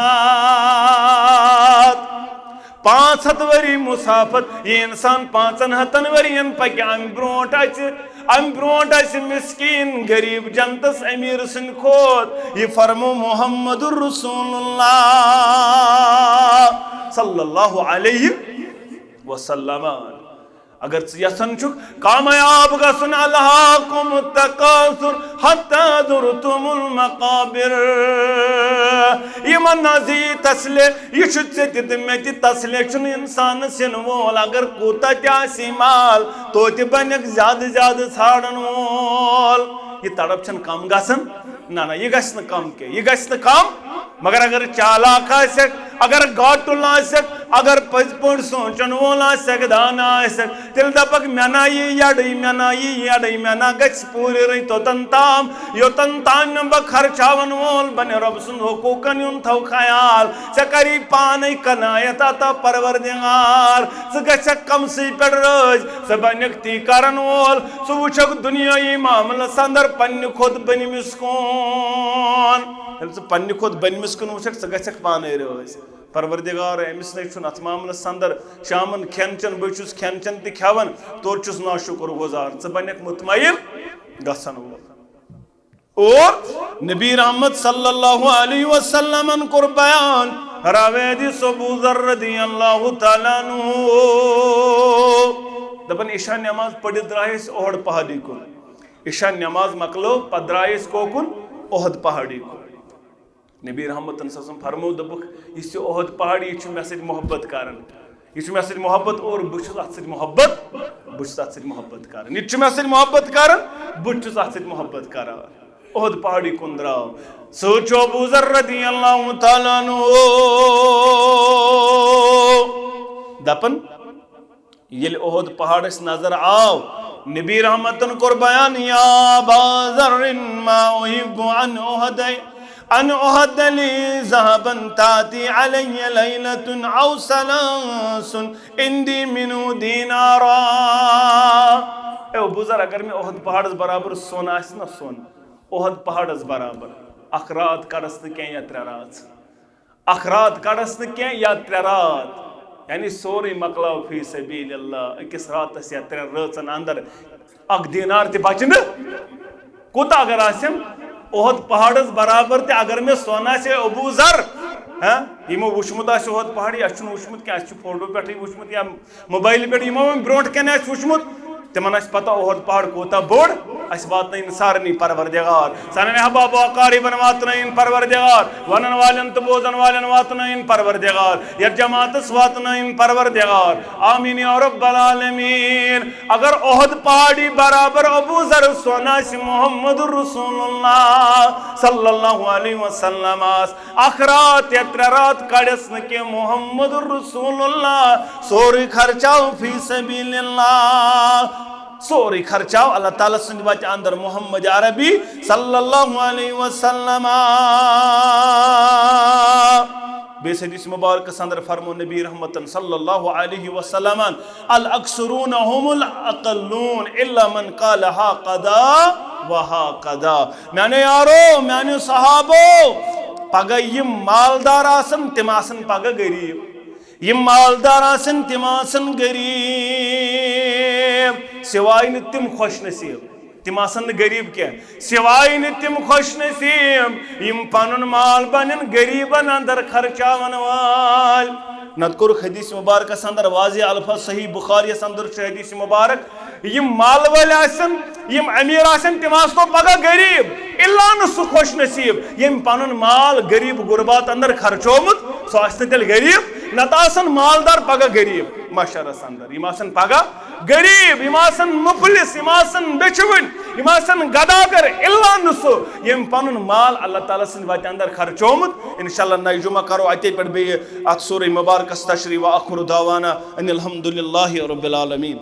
پانٛژھ ہتھ ؤری مسافت، یہِ انسان پانٛژن ہتن ؤرین پکہِ امہِ برونٛٹھ اژِ، امہِ برونٛٹھ اژِ مسکیٖن غریب جنتس امیر سٕنٛدِ کھۄتہٕ۔ یہِ فرمو محمد رسول اللہ صلی اللہ علیہ وسلم۔ اگر ژٕ یژھان چھُکھ کامیاب گژھُن، الہاکم التکاثر حتی زرتم المقابر۔ یِمن نہ زِ یہِ تسلے، یہِ چھُ ژےٚ تہِ تہٕ مےٚ تہِ تسلے، چھُنہٕ انسانس یِنہٕ وول۔ اگر کوٗتاہ تہِ آسی مال، توتہِ بنکھ زیادٕ زیادٕ ژھانڈن وول۔ یہِ تڑپ چھنہٕ کم گژھان۔ نہ، نہ، یہِ گژھِ نہٕ کم کینٛہہ، یہِ گژھِ نہٕ کم۔ مگر اگر چالاک آسٮ۪کھ، اگر گاٹُل آسٮ۪کھ، اگر پٔزۍ پٲٹھۍ سونٛچن وول آسٮ۪کھ، دانا آسٮ۪کھ، تیٚلہِ دپکھ، مےٚ نا یی یڈٕے، مےٚ نا یی یڈٕے، مےٚ نا گژھِ پوٗرٕ رٕے توٚتن تام، یوٚتن تام نہٕ بہٕ خرچاون وول بنہِ۔ رۄب سُنٛد حقوٗقن ہُنٛد تھاو خیال۔ ژےٚ کری پانے قناعت عطا پروردگار۔ ژٕ گژھکھ کمسٕے پٮ۪ٹھ رٲضۍ، ژٕ بنکھ تی کرن وول۔ ژٕ وٕچھکھ دُنیٲیی معاملس اندر پننہِ کھۄتہٕ بٔنمِس کُن۔ ییٚلہِ ژٕ پننہِ کھۄتہٕ بٔنمِس کُن وٕچھکھ، ژٕ گژھکھ پانے رٲضۍ۔ پروردگار، أمِس نے چھُنہٕ اتھ معاملس اندر شامن کھٮ۪ن چٮ۪ن، بہٕ چھُس کھٮ۪ن چٮ۪ن تہِ کھٮ۪وان، توتہِ چھُس ناشُکر گُزار۔ ژٕ بنکھ مطمئن گژھن وول۔ اور نبی رحمت صلی اللہ علیہ وسلمن کوٚر بیان، راوی حدیث ابو ذر رضی اللہ تعالیٰ عنہ۔ دپان، عشاء نماز پٔرِتھ درٛاے أسۍ احد پہاڑی کُن۔ عشاء نماز مۄکلٲو، پتہٕ درٛاے أسۍ کوکُن؟ احد پہاڑی کُن۔ نبی رحمتن صلی اللہ علیہ وسلم فرموو، دوٚپُکھ، یُس یہِ احد پہاڑی، یہِ چھُ مےٚ سۭتۍ محبت کران۔ یہِ چھُ مےٚ سۭتۍ محبت اور بہٕ چھُس اتھ سۭتۍ محبت، بہٕ چھُس اتھ سۭتۍ محبت کران۔ یہِ تہِ چھُ مےٚ سۭتۍ محبت کران، بہٕ تہِ چھُس اتھ سۭتۍ محبت کران۔ احد پہاڑی کُن درٛاو۔ سۭتۍ چھُ ابو ذر رضی اللہ تعالیٰ عنہ دپان، ییٚلہِ احد پہاڑس نظر آو، نبی رحمتن کوٚر بیان، یا ابا ذر ما احب ان احد، ان احد لی ذهبا تاتی علی لیلة او ثلاث عندی منه دینارا۔ اے ابو ذر، اگر مےٚ احد پہاڑس برابر سۄن آسہِ نا سۄن، احد پہاڑس برابر، اکھ رات کڑس نہٕ کینٛہہ یا ترٛےٚ رات۔ اکھ رات کڑس نہٕ کینٛہہ یا ترٛےٚ رات، یعنی سورُے مۄکلاو فی سبیل اللہ، أکِس راتس یا ترٛٮ۪ن رٲژن اندر اکھ دینار تہِ بچہِ نہٕ۔ کوٗتاہ اگر آسن احد پہاڑس برابر تہِ، اگر مےٚ سۄن آسہِ ہے ابو ذر، ہاں، یِمو وٕچھمُت آسہِ احد پہاڑ، اَسہِ چھُنہٕ وٕچھمُت کینٛہہ، اَسہِ چھُ فوٹو پٮ۪ٹھٕے وٕچھمُت یا موبایلہٕ پٮ۪ٹھ، یِمو وۄنۍ برونٛٹھ کَنہِ آسہِ وٕچھمُت، تِمن آسہِ پتہ احد پہاڑ کوٗتاہ بوٚڑ۔ اَسہِ واتنٲیِن سارنٕے پروردگار، سانٮ۪ن احباب و اقاربن واتنٲیِن پروردگار، وَنَن والٮ۪ن تہٕ بوزَن والٮ۪ن واتنٲیِن پروردگار، یَتھ جماعتس واتنٲیِن پروردگار۔ آمین یا رب العالمین۔ اگر احد پہاڑی برابر ابو ذر سۄن آسہِ محمد رسول اللہ صلی اللہ علیہ وسلم آس اکھ رات یا ترٛےٚ رات کڑس نہٕ کینٛہہ محمد رسول اللہ، سورُے خرچاو فی سبیل اللہ، سورُے خرچاو اللہ تعالیٰ سٕنٛدِ وتہِ اندر محمد عربی صلی اللہ علیہ وسلم۔ بیٚیِس حدیث مبارکس اندر فرمو نبی رحمتن صلی اللہ علیہ وسلم، الاکثرون هم الاقلون الا من قال هكذا وهكذا۔ میانیو یارو، میانیو صحابو، پگاہ یِم مالدار آسن، تِم آسن پگاہ غریب۔ یِم مالدار آسن، تِم آسن غریب، سوائے نہٕ تِم خوش نصیب۔ تِم آسن نہٕ غریب کینٛہہ، سوائے نہٕ تِم خوش نصیب، یِم پنُن مال بنن غریبن اندر خرچاون وٲلۍ۔ نتہٕ کوٚرُکھ حدیث مبارکس اندر واضح الفاظ، صحیح بخاریس اندر چھُ حدیث مبارک، یِم مال وٲلۍ آسن، یِم امیر آسن، تِم آسنو پگاہ غریب، الا نہٕ سُہ خوش نصیب، ییٚمۍ پنُن مال غریب غربات اندر خرچومُت، سُہ آسہِ نہٕ تیٚلہِ غریب، نتہٕ آسن مالدار پگاہ غریب۔ معاشرس اندر یِم آسن پگاہ غریب، یِم آسن مفلس، یِم آسن دٔچھوٕنۍ، یِم آسن گداگر، الا نہٕ سُہ ییٚمۍ پنُن مال اللہ تعالیٰ سٕنٛدِ وتہِ اندر خرچومُت۔ انشاءاللہ نَیہِ جمعہ کرو اتے پٮ۪ٹھ بیٚیہِ اتھ سورہ مبارکس تشریح۔ وآخر دعوانا ان الحمد للہ رب العالمین۔